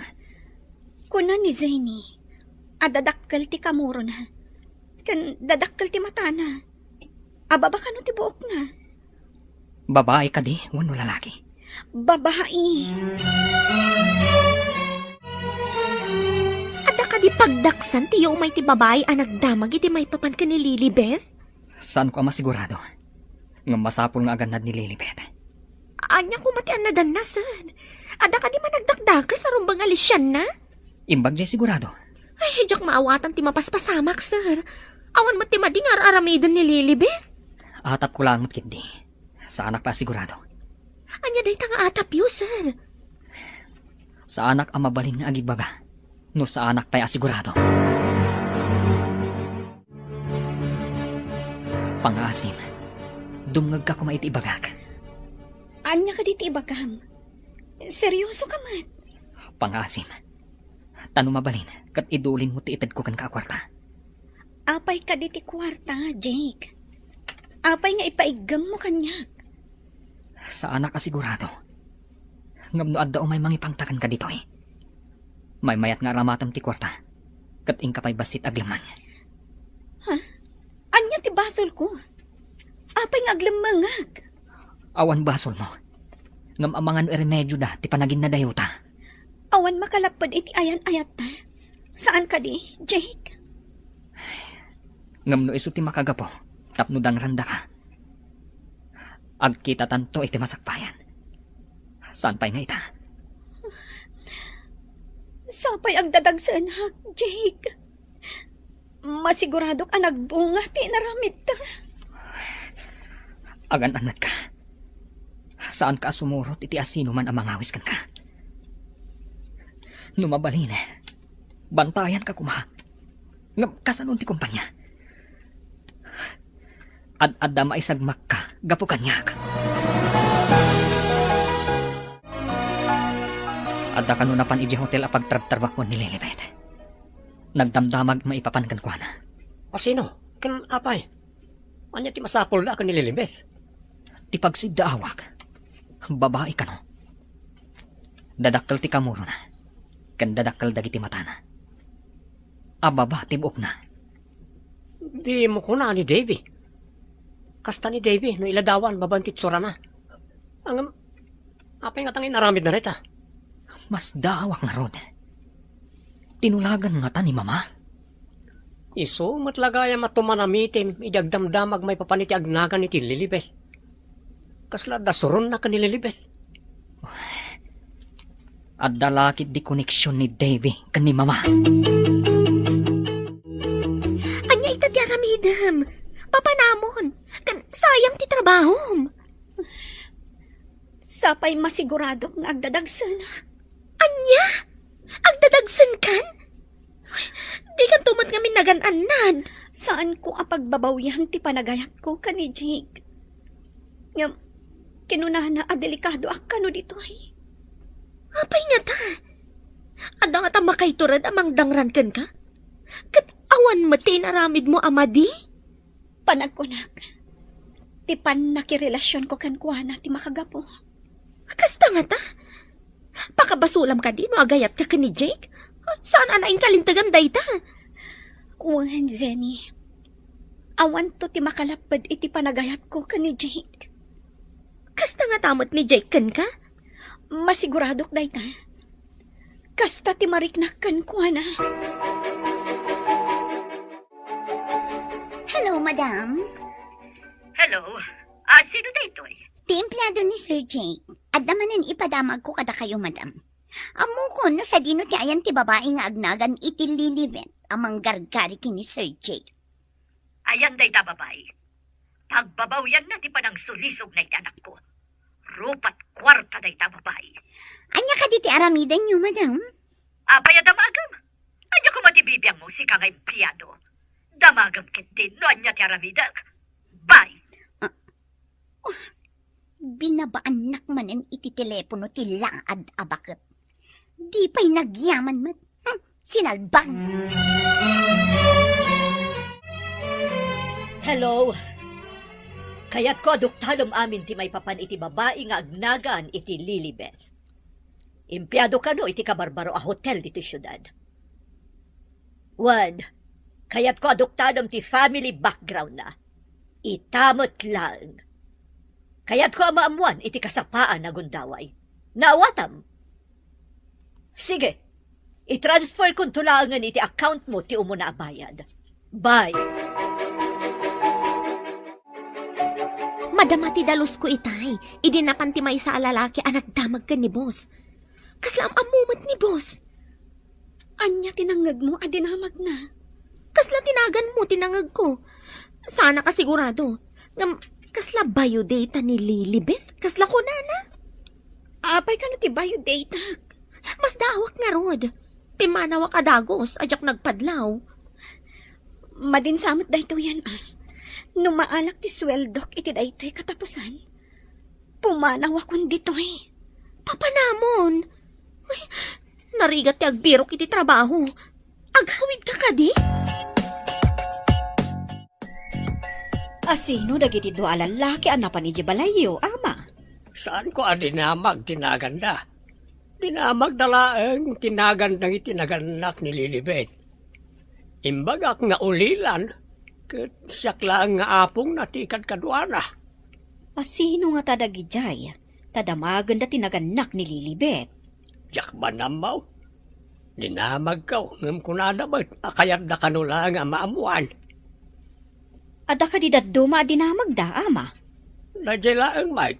Kuna ni Zenny a dadakkel ti kamurona ken dadakkel ti matana. Ababa kano ti buokna? Babae kadi wenno lalaki? Babae. Adda kadi pagdaksan ti umay ti babae a nagdamag iti maipapan ken ni Lilibet? Saanko a masigurado. Ngem masapul nga agannad ni Lilibet. Ania koma ti annadanna, sir? Adda kadi managdakdakes a rumbeng a lisianna? Imbag diay sigurado. Ay, diak maawatan ti mapaspasamak, sir. Awan met ti madi nga ar-aramiden ni Lilibet. Atapko laeng met ketdi. Saanak pay a sigurado. Ania dayta nga atapyo, sir? Saanak a mabalin nga agibbaga no saanak pay a sigurado. Pangaasim, dumngegka koma iti ibagak. Ania kadi ti ibagam? Seryoso ka met? Pangaasim, ta no mabalin, ket idulinmo ti itedko kenka a kuarta. Apay kadi ti kuarta, Jake? Apay nga ipaiggemmo kaniak? Saanak a sigurado. Ngem no adda umay mangipangta kenka ditoy, maymayat nga aramatem ti kuarta, ket inka pay bassit aglemmeng. Ha? Ania ti basolko? Apay nga aglemmengak? Awan basolmo. Ngem amangan no iremedioda ti panaginadayota. Awan makalapped iti ayan-ayatta. Saan kadi, Jake? Ngem no isu ti makagapu tapno dangrandaka, agkitatanto iti masakbayan. Saan pay nga ita? Sapay agdadagsenak, Jake. Masiguradok a nagbunga ti inaramidta. Agan-annadka. Saanka a sumurot iti asinoman a mangawis kenka. No mabalin, bantayanka koma. Ngem kasano ti kompania? Ad-adda maisagmakka gapu kaniak. Adda kano napan idiay hotel a pagtrabtrabahuan ni Lilibet. Nagdamdamag maipapan kenkuana. A sino? Ken apay? Ania ti masapulda a ken ni Lilibet? Ti pagsiddaawak. Babai kano. Dadakkel ti kamurona. ken dadakkel dagiti matana. Ababa ti buokna. Dimo kuna ni Davy. Kasta ni Davy no iladawan babaen ti itsurana. Ngem, apay ngata nga inaramidna dayta? Masdaawak ngarud. Tinulagan ngata ni Mama? Isu met la gayam a tumanamitim idi agdamdamag maipapan iti agnagan iti Lilibet. Kasla adda suronna ken ni Lilibet. Adda la ketdi koneksion ni Davy ken ni Mama. Ania ita ti aramidem? Papanamon, ken sayang ti trabahom. Sapay masiguradok nga agdadagsenak. Ania? Agdadagsenkan? Dikanto met ngamin nagan-annad. Saanko a pagbabawian ti panagayatko ken ni Jake. Ngem, kinunana a delikadoak kano ditoy. Apay ngata? Adda ngata makaiturod a mangdangran kenka? Ket awan met ti inaramidmo a madi? Panagkunak, ti pannakirelasionko kenkuana ti makagapu. Kasta ngata? Pakabasolam kadi no agayatka ken ni Jake? Saan a nainkalintegan dayta? Wen, Jenny. Awanto ti makalapped iti panagayatko ken ni Jake. Kasta ngata met ni Jake kenka? Masiguradok dayta. Kasta ti mariknak kenkuana. Hello, madam. Hello. Ah, sino daytoy? Ti empleado ni Sir Jake. Adda manen ipadamagko kadakayo, madam. Ammokon no sadino ti ayan ti babai nga agnagan iti Lilibet a manggargari ken ni Sir Jake. Ayan dayta babai. Pagbabawianna ti panangsulisogna iti anakko. Rupat kuarta dayta babai. Ania kadi ti aramidenyo, madam? Apay a damagem? Ania koma ti bibiangmo, sika nga empleado? Damagem ketdin no ania ti aramidek. Bye! Ah, oh, binabaannak manen iti telepono ti laad a baket. Di pay nagyaman met. Hmm, sinalbag! Hello. Kayatko a duktadem amin ti maipapan iti babai nga agnagan iti Lilibet. Empleado kano iti kabarbaro a hotel ditoy siudad. Wen, kayatko a duktadem ti family background na. Ita met laeng. Kayatko a maammoan iti kasapaan a gundaway. Naawatam? Sige, i-transfer konto laengen iti account mo ti umuna a bayad. Bye. Madama ti dalusko itay, idi napan ti maysa a lalaki a nagdamag ken ni boss. Kasla am-ammo met ni boss. Ania ti nangngegmo a dinamagna? Kasla ti naganmo ti nangngegko. Saanak a sigurado. Ngem, kasla bayo dayta ni Lilibet? Kasla kunana? Apay kano ti bayo daytak? Masdaawak ngarud. Pimmanawak a dagus a diak nagpadlaw. Madin sa met daytoyen, a. No maalak ti sueldok iti daytoy katapusan, pumanawakon ditoy. Papanamon. Ay, narigat ti agbirok iti trabaho. Aghawidka kadi? Asino dagiti dua a lallaki a napan idiay balayyo, ama? Saanko a dinamag ti naganda. Dinamagda laeng ti nagan dagiti nagannak ni Lilibet. Imbagak nga ulilan, ket siak laeng nga apongna ti kadkaduana. Asino ngata dagidiay? Ta damagenda ti nagannak ni Lilibet. Diak man ammo. Dinamagko, ngem kunada met a kayatda kano laeng a maammoan. Adda kadi dadduma a dinamagda, ama? Daydiay laeng met.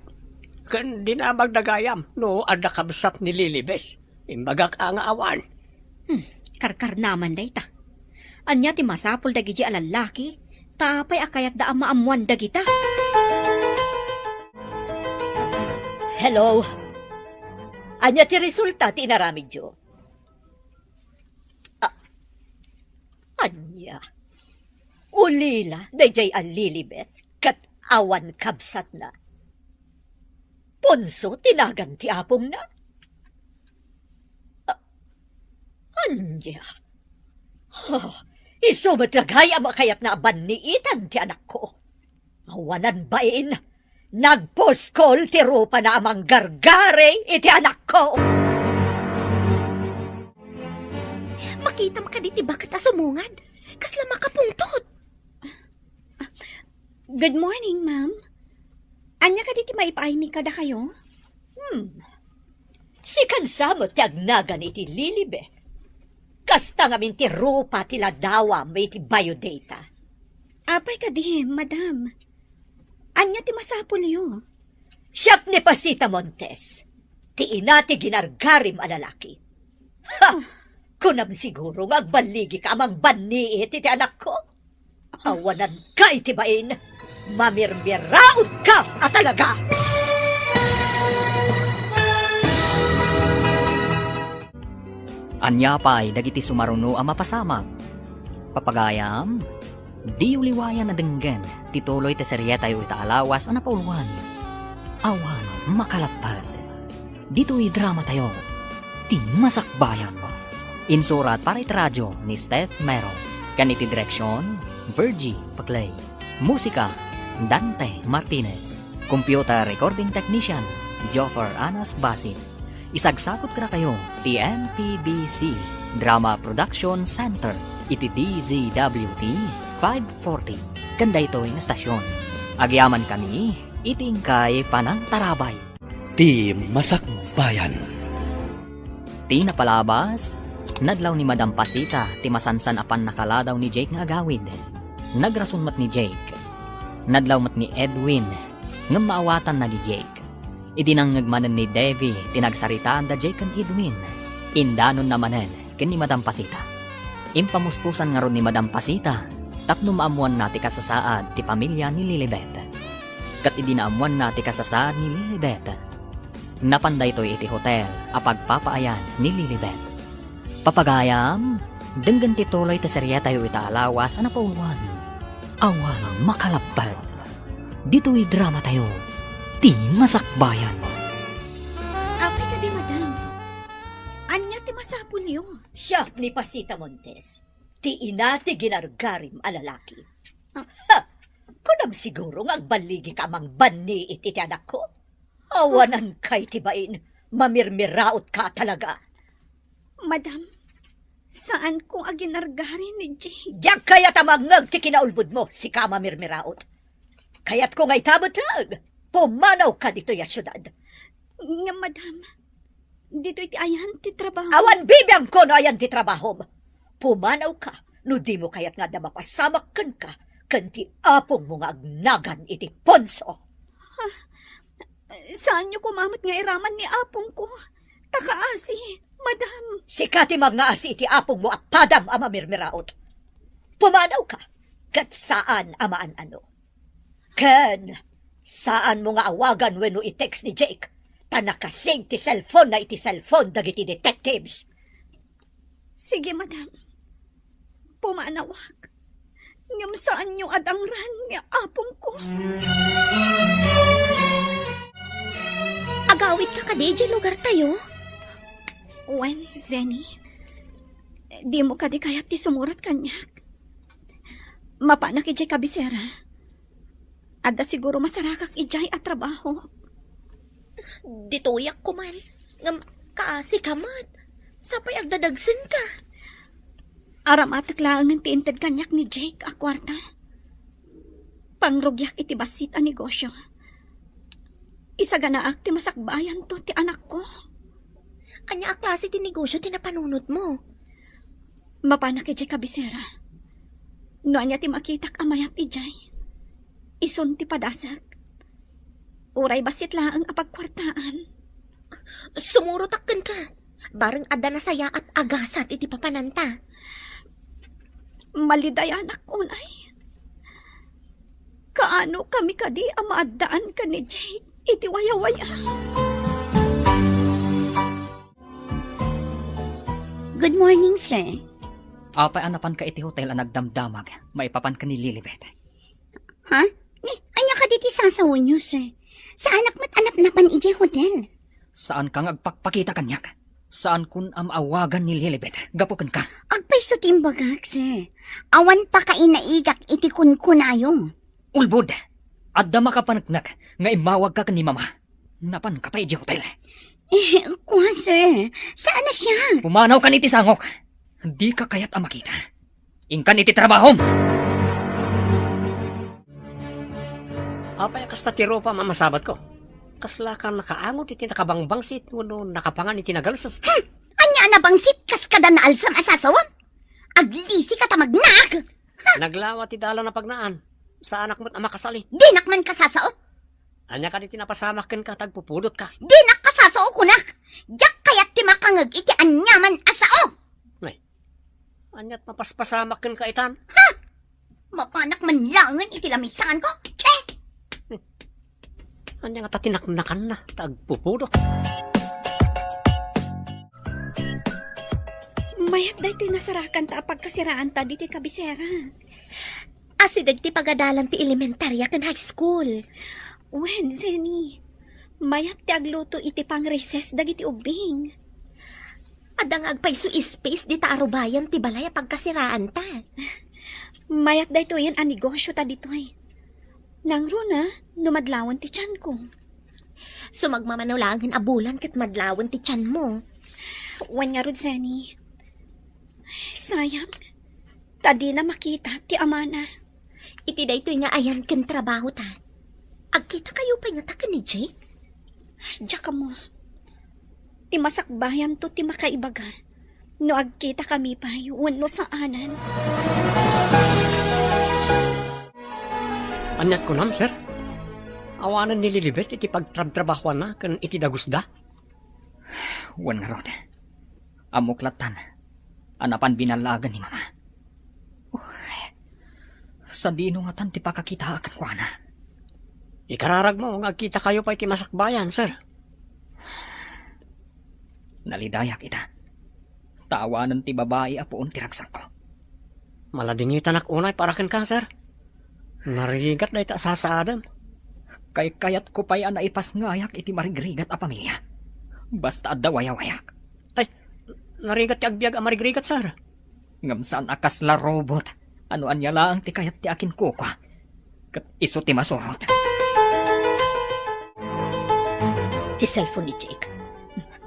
Ken dinamagda gayam no adda kabsat ni Lilibet. Imbagak a nga awan. Hmm, karkarnaman dayta. Ania ti masapul dagidi a lallaki? Ta apay a kayatda a maammoan dagita? Hello? Ania ti resulta ti inaramidyo? Ah, ania? Ulila daydiay a Lilibet ket awan kabsatna. Ponso ti nagan ti apongna? Ah, ania? Ha, isu met la gayam a kayatna a banniitan ti anakko. Awanan bain, nagpuskol ti rupana a manggargari iti anakko. Kitam kadi ti baket a sumungad. Kasla makapungtot. Good morning, ma'am. Ania kadi ti maipaaymi kadakayo? Hmm. Sikan sa met ti agnagan iti Lilibet. Kasta ngamin ti rupa ti ladawam iti biodata. Apay kadi, madam? Ania ti masapulyo? Siak ni Pasita Montes, ti ina ti ginargarim a lalaki. Ha! Kunam siguro nga agballigika a mangbannit iti anakko? Awananka iti bain, mamirmiraotka a talaga! Ania pay dagiti sumaruno a mapasamak? Papagayam, diyo liwayan a denggen ti tuloy ti serietayo ita a lawas a napauluan. Awan makalapped. Ditoy dramatayo, Ti Masakbayan. Insurat para iti radyo ni Steph Mero. Ken iti direksion, Virgie Paclay. Musika, Dante Martinez. Computer recording technician, Joffer Anas Basit. Isagsakot kadakayo ti M P B C Drama Production Center iti D Z W T five forty. Ken daytoy nga estasyon, agyamankami iti inkay panangtarabay. Ti Masakbayan. Ti napalabas, nadlaw ni Madam Pasita ti masansan a pannakaladaw ni Jake nga agawid. Nagrason met ni Jake. Nadlaw met ni Edwin, ngem maawatanna ni Jake. Idi nangngeg manen ni Debbie ti nagsaritaanda Jake ken Edwin, indanonna manen ken ni Madam Pasita. Impamuspusan ngarud ni Madam Pasita tapno maammoanna ti kasasaad ti pamilya ni Lilibet. Ket idi naammoanna ti kasasaad ni Lilibet, napan daytoy iti hotel a pagpapaayan ni Lilibet. Papagayam, denggen ti tuloy ti serietayo ita a lawas a napauluan. Awan makalapped. Ditoy dramatayo, Ti Masakbayan. Apay kadi, madam? Ania ti masapulyo? Siak ni Pasita Montes, ti ina ti ginargarim a lalaki. Ah. Ha! Kunam siguro nga agballigika a mangbannit iti anakko? Awananka iti bain, mamirmiraotka a talaga. Madam, saanko a ginargari ni Jake. Diak kayat a mangngeg ti kinaulbodmo, sika a mamirmiraot. Kayatko nga ita met laeng, pumanawka ditoy a siudad. Ngem, madam, ditoy ti ayan ti trabaho. Awan bibiangko no ayan ti trabahom. Pumanawka no dimo kayat nga adda mapasamak kenka ken ti apongmo nga agnagan iti Ponso. Saanyo koma met nga iraman ni apongko. Ta kaasi, madam. Sika ti mangngaasi iti apongmo a padam a mamirmiraot. Pumanawka, ket saan a maan-ano. Ken, saanmo nga awagan wenno i-text ni Jake, ta nakasing ti cellphone-na iti cellphone dagiti detectives. Sige, madam. Pumanawak. Ngem saanyo a dangran nga apongko. Agawidka kadi idiay lugartayo? Wen, Zenny, dimo kadi kayat ti sumurot kaniak? Mapanak idiay kabisera. Adda siguro masarakak idiay a trabaho. Ditoyak koman, ngem kaasika met. Sapay agdadagsenka. Aramatek laengen ti inted kaniak ni Jake a kuarta. Pangrugiak iti bassit a negosyo. Isaganaak ti masakbayanto ti anakko. Ania a klase ti negosyo ti napanunotmo? Mapanak idiay kabisera. No ania ti makitak a mayat idiay, isun ti padasek. Uray bassit laeng a pagkuartaan. Sumurotak kenka. Bareng adda nasayaat a gasat iti papananta. Malidayanak unay. Kaano kami kadi a maaddaan ken ni Jake iti wayawaya? Good morning, sir. Apay a napanka iti hotel a nagdamdamag maipapan ken ni Lilibet? Ha? Ni, ania kadi ti sasawenyo, sir? Saanak met a napnapan idiay hotel. Saanka nga agpakpakita kaniak. Saankon a maawagan ni Lilibet gapu kenka. Agpayso ti imbagak, sir. Awan pakainaigak iti kunkunayo. Ulbod! Adda makapaneknek nga immawagka ken ni Mama. Napanka pay idiay hotel. Eh, kua, sir. Saan a siak? Pumanawkan iti sangok! Dika kayat a makita. Inkan iti trabahom! Apay a kasta ti rupam a masabatko? Kaslaka nakaangod iti nakabangbangsit wenno nakapangan iti nagalsem? Hmm! Ania a nabangsit kas kada naalsem a sasawem? Aglisika ta magnaak! Naglawa ti dalan a pagnaan. Saanak met a makasali. Dinak man kasasao. Ania kadi ti napasamak kenka ta agpupudotka? Dinak kasasao kunak. Diak kayat ti makangeg iti aniaman a sao. Nay, aniat mapaspasamak kenka itan? Ha? Mapanak man laengen iti lamisanko? Che! Ania ngata ti naknakanna ta agpupudot? Mayat daytoy nasarakanta a pagkasiraanta ditoy kabisera. Asideg ti pagadalan ti elementaria ken high school. Wen, Jenny, mayat ti agluto iti pang-recess dagiti ubbing. Adda nga agpayso space dita arubayan ti balay a pagkasiraanta. Mayat daytoyen a negosyota ditoy. Nangruna, no madlawen ti tianko. Sumagmamano laengen a bulan ket madlawen ti tianmo. Wen ngarud, Jenny. Sayang. Ta dina makita ti amana. Iti daytoy nga ayan ken trabahota, agkitakayo pay ngata ken ni Jake? Diak ammo. Ti masakbayanto ti makaibaga no agkitakami pay wenno saanen. Aniat kunam, sir? Awanen ni Lilibet iti pagtrabtrabahuanna ken iti dagusda? Wen ngarud, ammok lattan a napan binallaagan ni Mama. Uy, sadino ngatan ti pakakitaak kenkuana? Ikararagmo nga agkitakayo pay ti masakbayan, sir. Nalidayak ita. Ta awanen ti babai a puon ti ragsakko. Maladingitanak unay para kenka, sir. Narigat dayta a sasaadem. Kaykayatko pay a naipasngayak iti marigrigat a pamilia. Basta adda wayawayak. Ay, narigat ti agbiag a marigrigat, sir. Ngem saan a kasla robot. Ano ania laeng ti kayat ti akinkukua. Ket isu ti masurot. Ti cellphone ni Jake.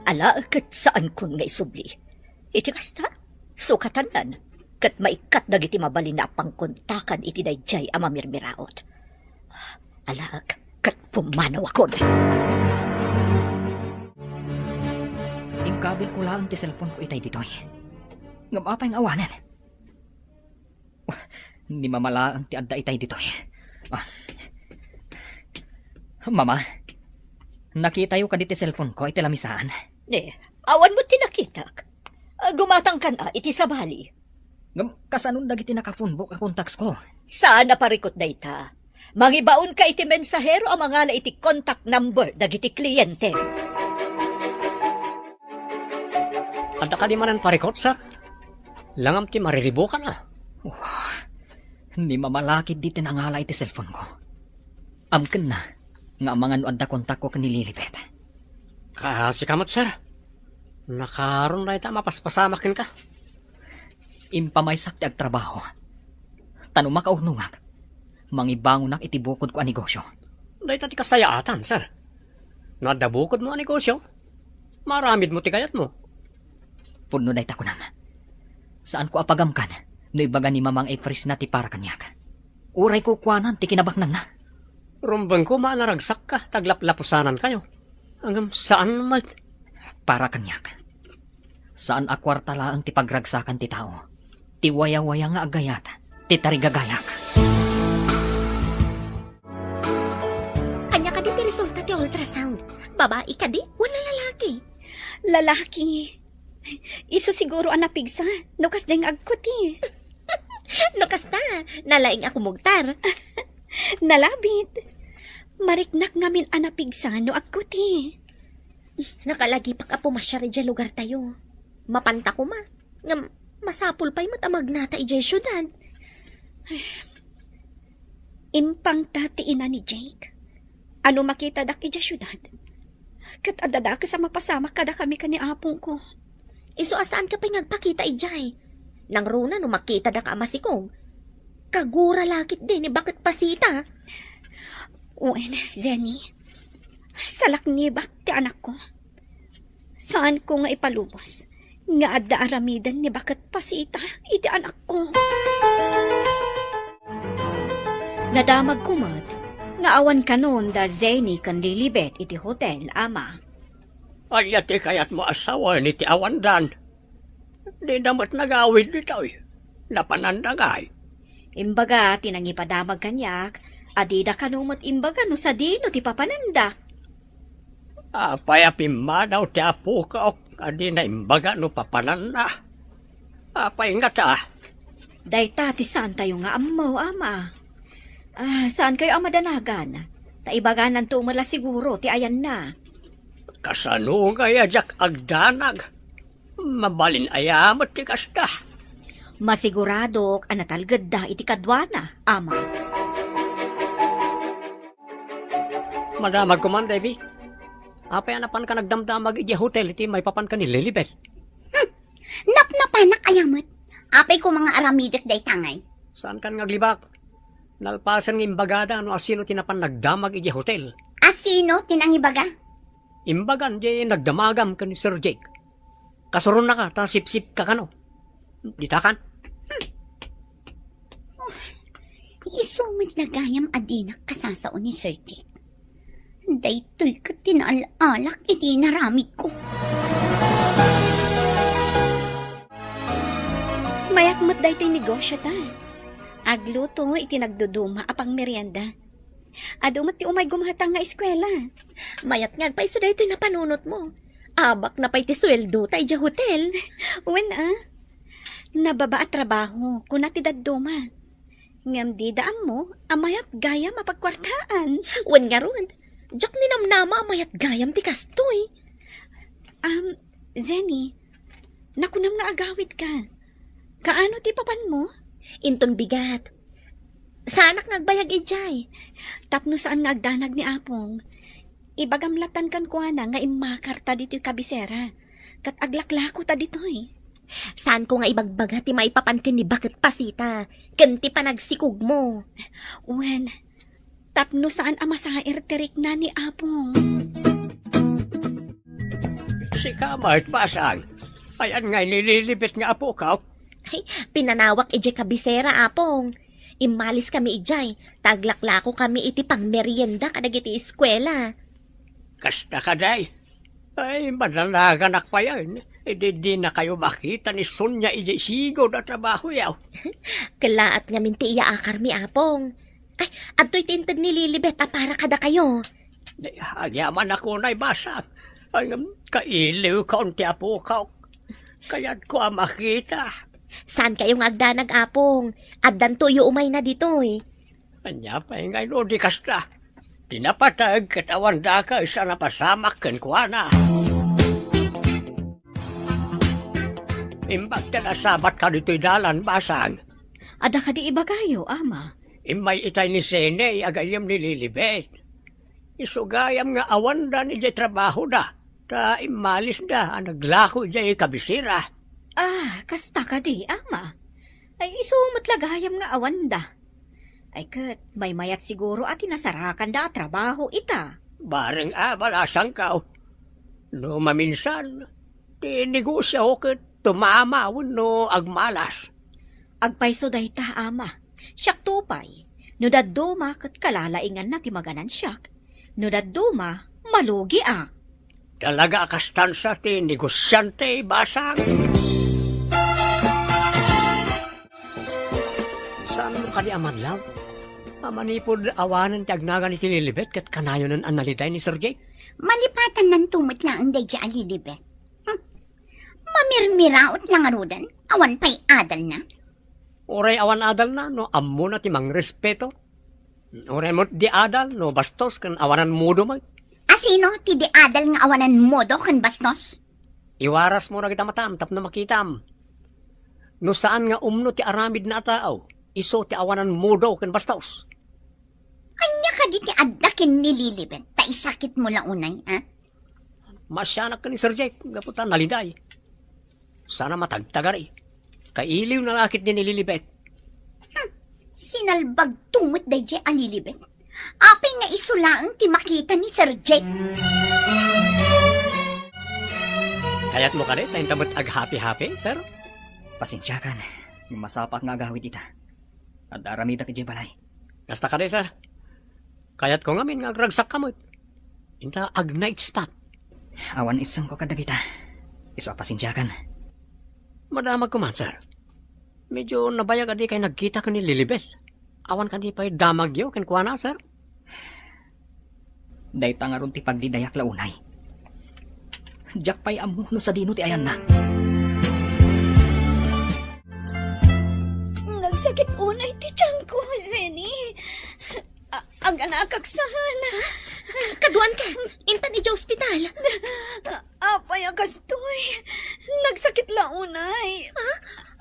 Ala, ket saankon nga isubli. Iti kasta, sukatanan, ket maikkat dagiti mabalin a pangkontakan iti daydiay a mamirmiraot. Alaek, ket pumanawakon. Inkabilko laeng ti cellphone ko itay ditoy. Ngem apay nga awanen? Ni Mama laeng ti adda itay ditoy. Ah. Mama, nakitayo kadi ti cellphone ko iti lamisaan? Ne, awan met ti nakitak. Ah, gumatangkan a iti sabali. Ngem, kasanon dagiti naka-phonebook a contacts ko? Saan a parikut dayta. Mangibaonka iti mensahero a mangala iti contact number dagiti kliyente. Adda kadi manen parikut, sir? Langam ti mariribukan, a. Wah, ni Mama la ketdi ti nangala iti cellphone ko. Amkenna nga amangan no adda kontakko ken ni Lilibet. Kaasi ka met, sir. Nakaron dayta a mapaspasamak kenka. Impamaysak ti agtrabaho. Ta no makaurnongak, mangibangonak iti bukodko a negosyo. Dayta ti kasayaatan, sir. No adda bukodmo a negosyo, maaramidmo ti kayatmo. Pudno dayta kunam. Saanko a pagamkan no ibaga ni Mama nga i-freeze na ti para kaniak. Uray kukuanan ti kinabaknangna. Rumbeng koma a naragsakka ta aglaplapusanankayo. Ngem saan met. Para kaniak, saan a kuarta laeng ti pagragsakan ti tao. Ti wayawaya nga agayat ti tarigagayak. Ania kadi ti resulta ti ultrasound? Babai kadi wenno lalaki? Lalaki. Isu siguro a napigsa no kasdiay nga agkuti. No kasta, nalaing a kumugtar. Nalabit. Mariknak ngamin a napigsa no agkuti. Nakalagipak a pumasiar idiay lugartayo. Mapanta koma. Ngem, masapul pay met a magnata idiay siudad. Impangta ti ina ni Jake. Ano makitadak idiay siudad? Ket adda dakes a mapasamak kadakami ken ni apongko. Isu a saanka pay nga agpakita idiay. Nangruna no makitada ka a masikog. Kagura la ketdi ni baket pasita. Wen, Jenny. Salaknibak ti anakko. Saanko nga ipalubos nga adda aramiden ni baket Pasita iti anakko. Nadamagko met nga awan kanon da Zenny ken Lilibet iti hotel, Ama. Ania ti kayatmo a sawen iti awandan? Dida met nagawid ditoy. Napananda ngay? Imbaga ti nangipadamag kaniak a dida kano met imbaga no sadino ti papananda. Apay a pimmanaw ti apokok a dina imbaga no papananna? Apay ngata? Dayta ti saantayo nga ammo, Ama. Ah, saankayo a madanagan? Ta ibagananto met la siguro ti ayanna. Kasano ngay a diak agdanag? Mabalin aya met ti kasta? Masiguradok a natalgedda iti kaduana, Ama. Madamagko man, Debbie. Apay a napanka nagdamdamag idiay hotel iti maipapanka ni Lilibet? Hmm. Napnapanak aya met? Apay koma nga aramidek dayta ngay? Saankan nga aglibak? Nalpasen nga imbagada no asino ti napan nagdamag idiay hotel. Asino ti nangibaga? Imbagan diay nagdamagam ken ni Sir Jake. Kasuronnaka ta sipsipka kano. Ditakan? Isu met la gayam a dinak kasasao ni Sir Jake. Daytoy ket ti naal-alak iti inaramidko. Mayat met daytoy negosio ta. Agluto iti nagduduma a pangmerienda. Adu met ti umay gumatang nga eskuela. Mayat nga agpayso daytoy napanunotmo. Abakna pay ti sueldo ta idiay hotel. Wen a. Nababa a trabaho, kuna ti dadduma. Ngem dida ammo a mayat gayam a pagkuartaan. Wen ngarud, diak ninamnama a mayat gayam ti kastoy. Um, Zenny, nakunam nga agawidka. Kaano ti papanmo? Inton bigat. Saanak nga agbayag idiay. Tapno saan nga agdanag ni Apong, ibagam latan kenkuana nga immakarta ditoy kabisera, ket aglaklakota ditoy. Saanko nga ibagbaga ti maipapan ken ni Baket Pasita ken ti panagsikogmo. Wen, tapno saan a masair ti rikna ni Apong. Sika met, Basang. Ayan ngay ni Lilibet nga apok. Ay, pinanawak idiay kabisera, Apong. Immaliskami idiay, ta aglaklakokami iti pangmerienda kadagiti eskuela. Kasta kadi? Ay, madalaganak payen. Idi dinakayo makita ni Sonia idiay sigud a trabahoyo. Kellaat ngamin ti iyaakarmi, Apong. Ay, adtoy ti inted ni Lilibet a para kadakayo. Agyamanak unay, Basang. Ay, kailiwkon ti apok. Kayatko a makita. Saankayo nga agdanag, Apong. Addantoyo umayna ditoy. Ania pay ngay no di kasta? Ti napateg ket awan dakes a napasamak kenkuana. Imbag ta nasabatka ditoy dalan, Basang. Adda kadi ibagayo, Ama? Immay itay ni Sene, agayyem ni Lilibet. Isu gayam nga awandan idiay trabahoda, ta immalisda a naglako idiay kabisera. Ah, kasta kadi, Ama? Ay, isu met la gayam nga awanda. Ay ket, maymayat siguro a ti nasarakanda a trabaho ita. Bareng a balasangkaw. No maminsan, ti negosio ket tumama wenno agmalas. Agpayso dayta, Ama. Siakto pay. No dadduma ket kalalainganna ti maganansiak. No dadduma, malugiak. Talaga a kastan sa ti negosiante, Basang. Saan mo kadi a madlaw? A manipud awanen ti agnagan iti Lilibet ket kanayonen a naliday ni Sir Jake? Malipatannanto met laeng daydiay a Lilibet. Hmm. Mamirmiraot la ngaruden, awan pay adalna. Uray awan adalna no ammona ti mangrespeto. Uray met di adal no bastos ken awanan modo met. Asino ti di adal nga awanan modo ken bastos? Iwarasmo dagita matam tapno makitam. No saan nga umno ti aramidna a tao, isu ti awanan modo ken bastos. Ania kadi ti adda ken ni Lilibet ta isakitmo la unay, ha? Maasianak ken ni Sir Jake gapu ta naliday. Saan a matagtagari. Kailiwna la ket ni Lilibet. Hmm, sinalbagto met daydiay a Lilibet. Apay nga isu laeng ti makita ni Sir Jake? Kayatmo kadi ta inta met aghappy-happy, sir? Pasensiakan, ngem masapa nga agawid ita. Adda aramidek idiay balay. Kasta kadi, sir. Kayatko ngamin nga agragsakka met. Inta ag-night spot. Awan isungko kadagita. Isu a pasensiakan. Madamagko man, sir. Medyo nabayag a dikay nagkita ken ni Lilibet. Awan kadi pay damagyo kenkuana, sir? Dayta ngarud ti pagdidayak la unay. Diak pay ammo no sadino ti ayanna. Nagsakit unay ti tiyanko, Zenny. A-, aganakak saan. Kaduan ka, intan idiay ospital. Apay a kastoy? Nagsakit la unay. Ha?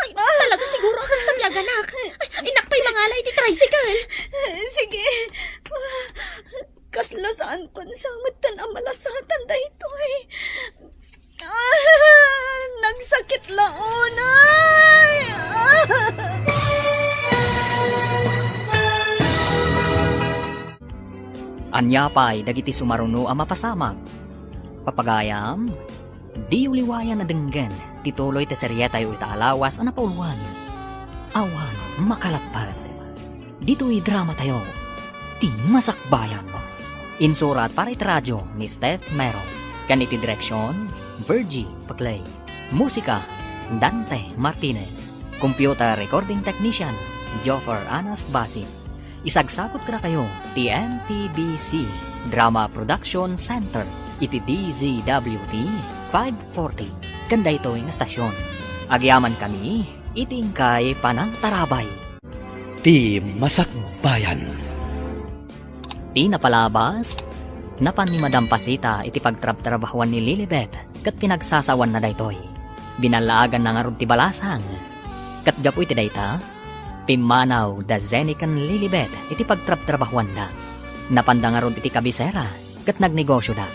Ay, talaga siguro a kasta ti aganak. Ay, innak pay mangala iti tricycle. Sige. Kasla saankon sa met tan a malasatan daytoy. Ah, nagsakit la unay. Ah. Ania pay dagiti sumaruno a mapasamak? Papagayam, diyo liwayan a denggen ti tuloy ti serietayo ita a lawas a napauluan. Awan makalapped. Ditoy dramatayo, Ti Masakbayan. Insurat para iti radio ni Steph Mero, ken iti direksion, Virgie Paclay. Musika, Dante Martinez. Computer recording technician, Joffer Anas Basit. Isagsagutko kadakayo ti M P B C Drama Production Center iti D Z W T five forty ken daytoy nga stasyon. Agyamankami iti inkay panangtarabay. Ti Masakbayan. Ti napalabas, napan ni Madam Pasita iti pagtrabtrabahuan ni Lilibet ket pinagsasawanna daytoy. Binallaaganna ngarud ti balasang. Ket gapu iti dayta, pimmanaw da Zenny ken Lilibet iti pagtrabtrabahuanda. Napanda ngarud iti kabisera ket nagnegosioda.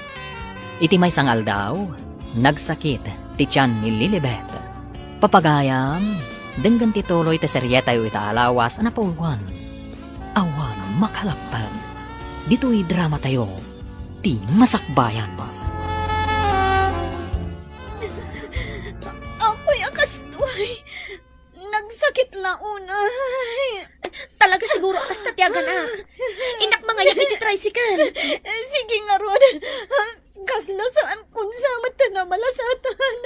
Iti maysa nga aldaw, nagsakit ti tian ni Lilibet. Papagayam, denggen ti tuloy ti serietayo ita a lawas a napauluan. Awan makalapped. Ditoy dramatayo, Ti Masakbayan. Apay a kastoy? Nagsakit la unay. Talaga siguro a kasta ti aganak. Innak mangayab iti tricycle. Sige ngarud. Kasla saankon sa met tan a malasatan.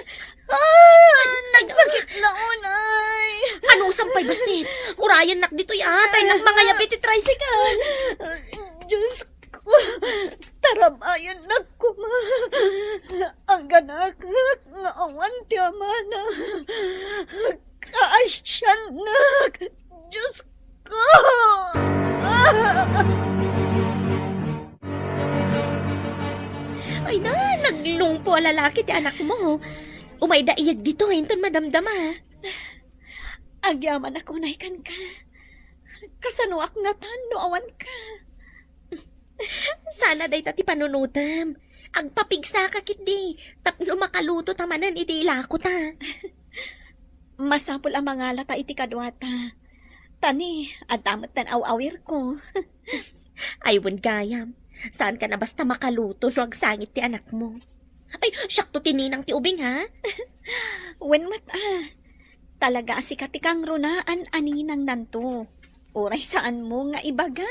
Ah, nagsakit la unay. Anusam pay bassit? Urayennak ditoy a, ta innak mangayab iti tricycle. Diyos ko, tarabayannak koma. Aganak nga awan ti amana. Kaasiannak. Diyos ko! Ay na, naglungpo a lalaki ti anakmo. Umayda iyag ditoy inton madamdama. Agyamanak unay kenka. Kasanoak ngatan no awanka? Sana dayta ti panunotem. Agpapigsaka ketdi tapno makaluto ta manen iti ilako ta. Masapul a mangala ta iti kaduata. Ta ni, adda met tan aw-awirko. Ay, wen gayam. Saanka na basta makaluto no agsangit ti anakmo. Ay, siakto ti ninang ti ubing, ha? Wen met, a. Talaga a sika ti kangrunaan a ninangnanto. Uray saanmo nga ibaga.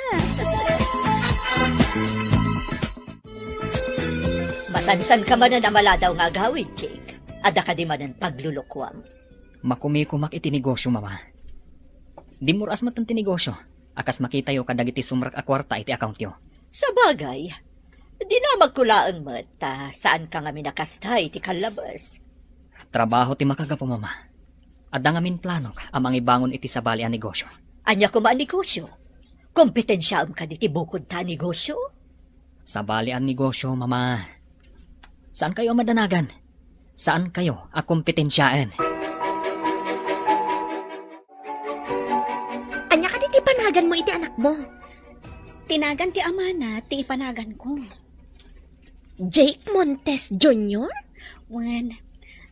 Masansanka manen a maladaw nga agawid, Jake. Adda kadi manen paglulukuam? Makumikumak iti negosio, Mama. Dimmuras met ti negosio a kas makitayo kadagiti sumrek a kuarta iti accountyo. Sabagay, dinamagko laeng met ta saanka ngamin a kasta iti kallabes. Trabaho ti makagapu, Mama. Adda ngamin planok a mangibangon iti sabali a negosio. Ania koma a negosio? Kompetensiaem kadi ti bukodta a negosio? Sabali a negosio, Mama. Saankayo a madanagan. Saankayo a kompetensiaen. Ania kadi ti panaganmo iti anakmo? Ti nagan ti amana ti ipanaganko. Jake Montes Junior? Wen,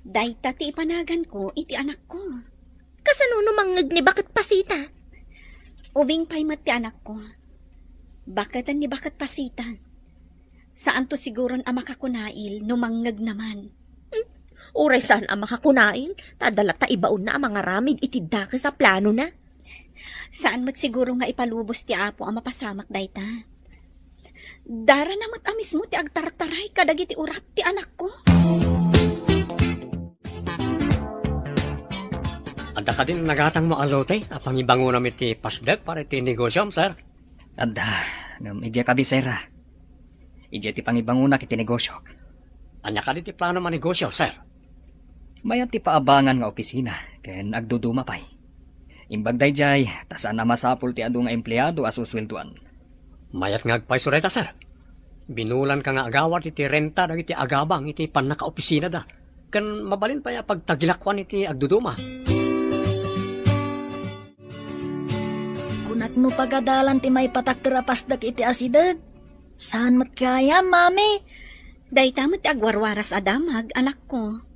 dayta ti ipanaganko iti anakko. Kasano no mangngeg ni Baket Pasita? Ubing pay met ti anakko. Baketen ni Baket Pasita. Saanto siguron a makakunail no mangngegna man. Hmm, Uray saan a makakunaen, ta adda latta ibaonna a mangaramid iti dakes a planona. Saan met siguro nga ipalubos ti Apo a mapasamak dayta. Darana met a mismo ti agtartaray kadagiti urat ti anakko. Adda kadin nagatangmo a lote a pangibangonam iti pasdek para iti negosiom, sir? Adda, ngem idiay kabisera. Idiay ti pangibangonak iti negosiok. Ania kadi ti planom a negosio, sir? Mayat ti paabangan nga opisina ken agduduma pay. Imbag daydiay, ta saan a masapul ti adu nga empleado a susueldoan. Mayat nga agpayso dayta, sir. Binulanka nga agawad iti renta dagiti agabang iti pannakaopisinada, ken mabalin pay a pagtagilakuan iti agduduma. Kunak no pagadalan ti maipatakder a pasdek iti asideg. Saan met gayam, Mami? Dayta met ti agwarwaras a damag, anakko.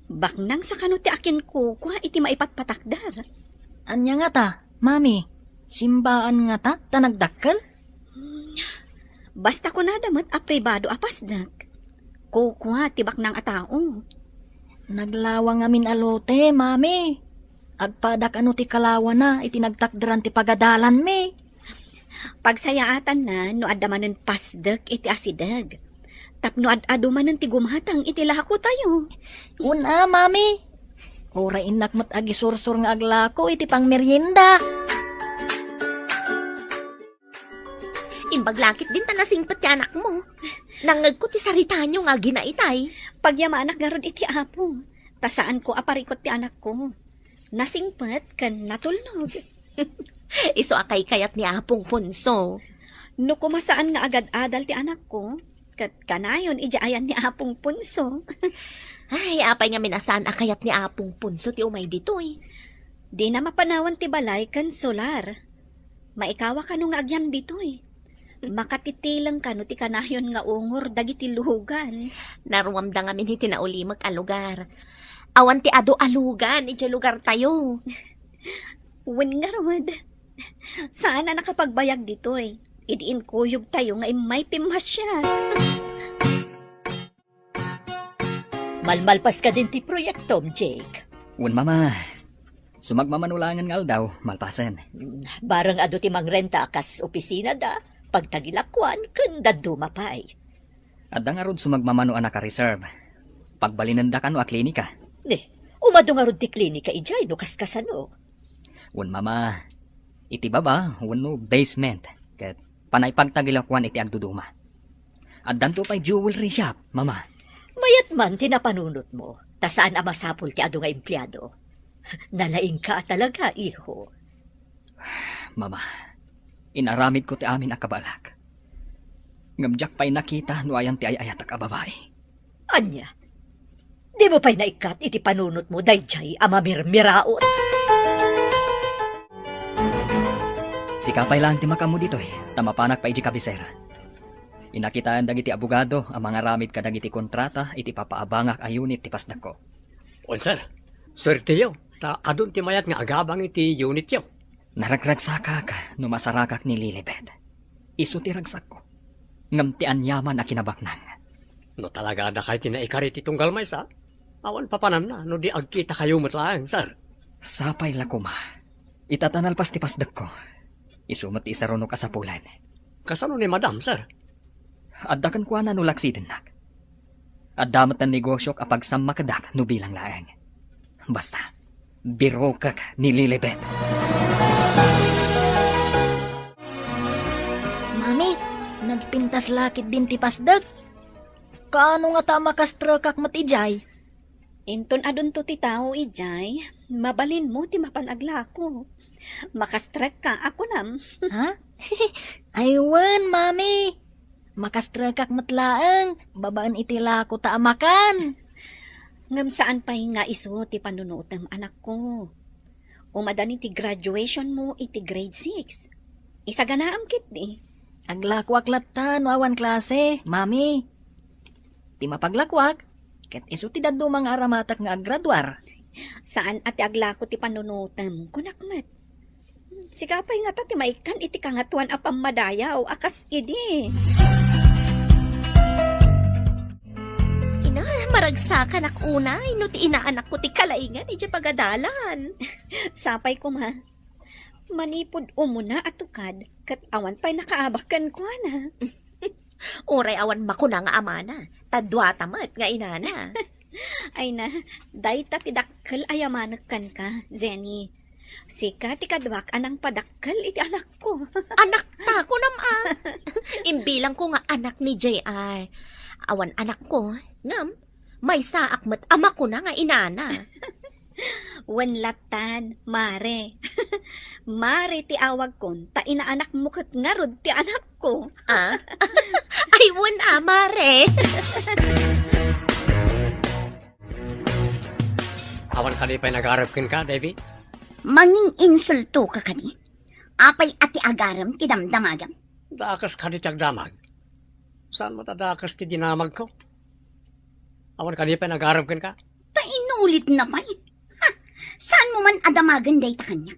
Baknang sakano ti akinkukua iti maipatpatakder. Ania ngata, Mami? Simbaan ngata ta nagdakkel? Basta kunada met a pribado a pasdek. Kukua ti baknang a tao. Naglawa ngamin a lote, Mami. Agpadak ano ti kalawana iti nagtakderan ti pagadalanmi. Pagsayaatanna no adda manen pasdek iti asideg. Tapno ad-adu manen ti gumatang iti lakotayo. Una, Mami. Uray innak met agisursor nga aglako iti pangmerienda. Imbag lakit din ta nasingpet ti anakmo. Nangngegko ti saritayo nga aginaitay. Pagyamanak ngarud iti Apo, ta saanko a parikut ti anakko. Nasingpet ken natulnog. Isu a kaykayat ni Apong Ponso. No koma saan nga agad-adal ti anakko, ket kanayon idiay ayan ni Apong Ponso. Ay, apay ngamin a saan a kayat ni Apong Ponso ti umay ditoy? Dina mapanawan ti balay ken solar. Maikawa kano nga agyan ditoy? Makatitileng kano ti kanayon nga ungor dagiti lugan? Naruamda ngamin iti naulimek a lugar. Awan ti adu a lugan idiay lugartayo. Wen ngarud, saan a nakapagbayag ditoy idi inkuyogtayo nga immay pimmasiar. Malmalpas kadin ti proyektom, Jake? Wen, Mama. Sumagmamano laengen nga aldaw, malpasen. Mm, bareng adu ti mangrenta a kas opisinada, pagtagilakuan, ken dadduma pay. Adda ngarud sumagmamano a naka-reserve. Pagbalinenda kano a klinika. Ni, umadu ngarud ti klinika idiay no kaskasano? Wen, Mama, iti baba wenno basement, ket panay pagtagilakuan iti agduduma. Addanto pay jewelry shop, Mama. Mayat man ti napanunotmo, ta saan a masapul ti adu nga empleado. Nalaingka a talaga, iho. Mama, inaramidko ti amin a kabaelak. Ngem diak pay nakita no ayan ti ay-ayatak a babai. Ania? Dimo pay naikkat iti panunotmo daydiay a mamirmiraot? Sika pay laeng ti makaammo ditoy, ta mapanak pay idiay kabisera. Inakitaen dagiti abogado a mangaramid kadagiti kontrata iti papaabangak a unit ti pasdekko. Wen, sir. Suerteyo, ta adun ti mayat nga agabang iti unityo. Naragragsakak no masarakak ni Lilibet. Isu ti ragsakko. Ngem ti aniaman a kinabaknang. No talaga dakay ti naikari ti tunggal maysa, awan papananna no di agkitakayo met laeng, sir. Sapay la koma. Ita ta nalpas ti pasdekko. Isu met ti isarunok a sapulen. Kasano ni Madam, sir? Adda kenkuana no laksidennak. Adda met a negosiok a pagsammakedak no bilang laeng. Basta, birokek ni Lilibet. Mami, nagpintas lakit din ti pasdek. Kaano ngata a makastrekak met idiay? Inton adunto ti tao idiay, mabalinmo ti mapan aglako. Makastrekka a kunam. Ha? Ay wen, Mami. Makastrekak met laeng, babaen iti lako ta a makan. Ngem saan pay nga isu ti panunutem, anakko. Umadani ti graduationmo iti grade six. Isaganaam ketdi. Aglakoak latta no awan klase, Mami. Ti mapaglakoak, ket isu ti dadduma nga aramatek nga aggraduar. Saan a ti aglako ti panunutem, kunak met. Sika pay ngata ti maikkan iti Kangatoan a Pammadayaw a kas idi. Ina, Maragsakanak unay no ti inaanakko ti kalaingan idiay pagadalan. Sapay koma. Manipud umuna a tukad, ket awan pay nakaabak kenkuana. Uray awan makuna nga amana, ta duata met nga inana. Ay na, dayta ti dakkel a yamanek kenka, Jenny. Sika ti kaduak a nangpadakkel iti anakko. Anakta, kunam a. Imbilangko nga anak ni J R. Awan anakko, ngem maysaak met a makuna nga inana. Wen lattan, Mare. Mare ti awagkon, ta inaanakmo ket ngarud ti anakko. Ah? Ay, wen a, Mare. Awan kadi pay nagarem kenka, Davy? Mangin-insulto ka kadi? Apay a ti agarem ti damdamagam? Dakes kadi ti agdamag. Saan met a dakes ti dinamagko? Awan kadi pay nagarem kenka? Ta inulit na pay. Ha! Saan mo man a damagen dayta kaniak?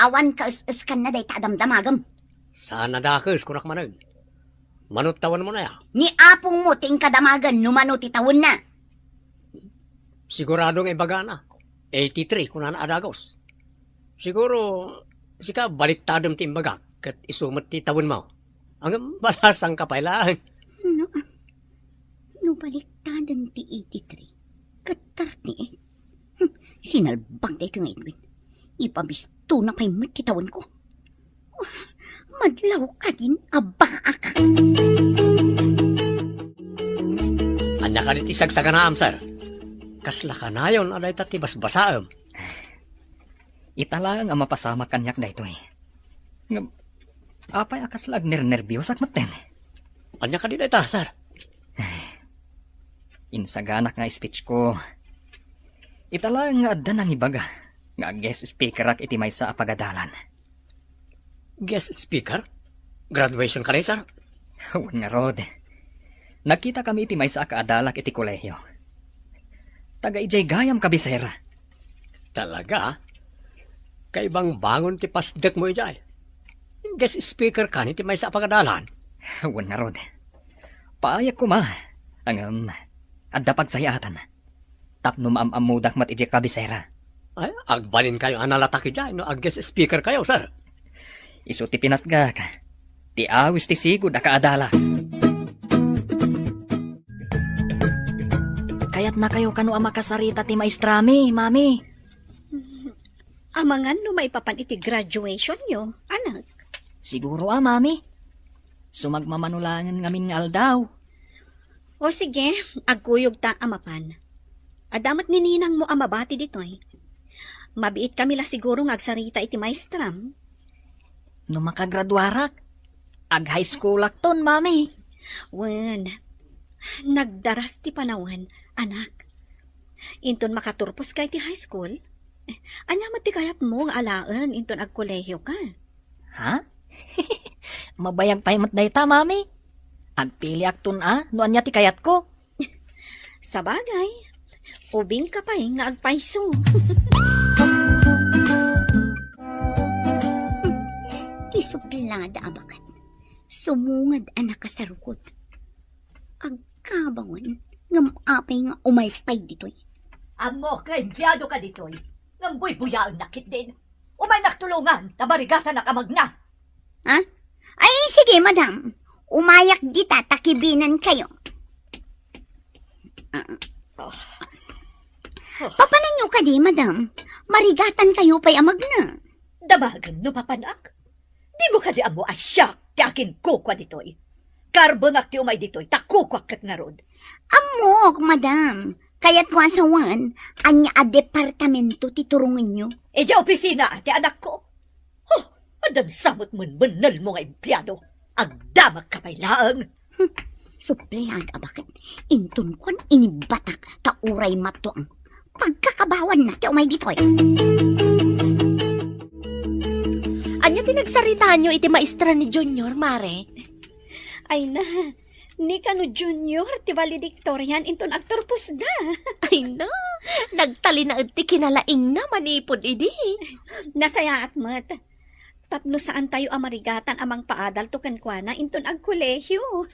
Awan kaes-eskanna dayta a damdamagem. Saan a dakes, kunak manen. Mano ti tawenmo na ya? Ni apongmo ti inkadamagen no mano ti tawenna. Sigurado nga ibagana. Eighty-three, kunana a dagus. Siguro, sika baliktadem ti imbagak, ket isu met ti tawenmo. Ngem balasangka pay laeng. No, no baliktaden ti eighty-three, ket thirty-eight. Hmm, sinalbag daytoy nga Edwin. Ipabistona pay met ti tawenko. Madlaw kadin a baak. Ania kadi ti sagsaganaam, sir? Kasla kanayon a dayta ti basbasaem. Ita laeng a mapasamak kaniak daytoy. Ngem, apay a kasla agnernerbiosak metten? Ania kadi dayta, sir? Insaganak nga speech ko. Ita laeng nga adda nangibaga nga guest speakerak iti maysa a pagadalan. Guest speaker? Graduation kadi, sir? Wen ngarud. Nagkitakami iti maysa a kaadalak iti kolehio. Taga idiay gayam kabisera. Talaga? Kaibangbangon ti pasdekmo idiay. Guest speaker kadi iti maysa a pagadalan? Wen ngarud. Paayak koma. Ngem, adda pagsayaatan. Tapno maam-ammodak met idiay kabisera. Ay, agbalinkayo a nalatak idiay no ag-guest speaker kayo, sir. Isu ti pinatgak. Ti awis ti sigud a kaadalak. Kayatnakayo kano a makasarita ti maestrami, Mami? Amangan no maipapan iti graduationyo, anak. Siguro a, Mami. Sumagmamano laengen ngamin nga aldaw. O sige, agkuyog ta a mapan. Adda met ni ninangmo a mabati ditoy. Mabiitkami la siguro nga agsarita iti maestram. No makagraduarak, ag-high schoolakton, Mami. Wen, nagdaras ti panawen, anak. Inton makaturposka iti high school, ania met ti kayatmo nga alaen inton agkolehioka? Ha? Mabayag pay met dayta, Mami. Agpiliakton a no ania ti kayatko. Sabagay, ubingka pay nga agpayso. Ti suplada a baket, sumungad a nakasarukot. Agkabangon, ngem apay nga umay pay ditoy? Ammok nga empleyado ka ditoy, ngem buybuyaennak ketdin. Umaynak tulongan, ta marigatanak a magna. Ha? Ay, sige, madam. Umayak dita, ta kibinenkayo. Ah. Papananyo kadi, madam? Marigatankayo pay a magna. Damagem no papanak? Dimo kadi ammo a siak ti akinkukua ditoy? Karbengak ti umay ditoy, ta kukuak ket ngarud. Ammok, madam. Kayatko a sawen, ania a departamento ti turongenyo? Idiay opisina ti anakko. Oh, addan sa met menmennelmo nga empleyado. Agdamagka pay laeng. Hmm, suplada a baket. Inton kuan inibatak ta uray matuang. Pagkakabawanna ti umay ditoy. Ania ti nagsaritaanyo iti maestra ni Junior, Mare? Ay na, ni kano Junior ti valedictorian inton agturposda. Ay na, nagtalinaed ti kinalaingna manipud idi. Nasayaat met. Tapno saantayo a marigatan a mangpaadalto kenkuana inton agkolehio.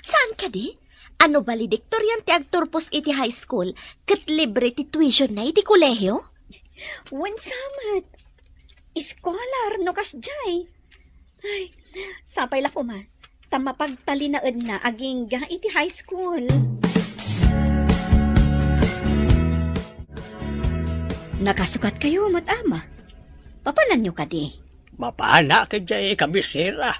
Saan kadi? Ano, valedictorian ti agturpos iti high school, ket libre ti tuition na iti kolehio? Wen sa met. Scholar no kasdiay. Ay, sapay la koma ta mapagtalinaedna agingga iti high school. Nakasukat kayo met, Ama. Papananyo kadi? Mapanak idiay kabisera.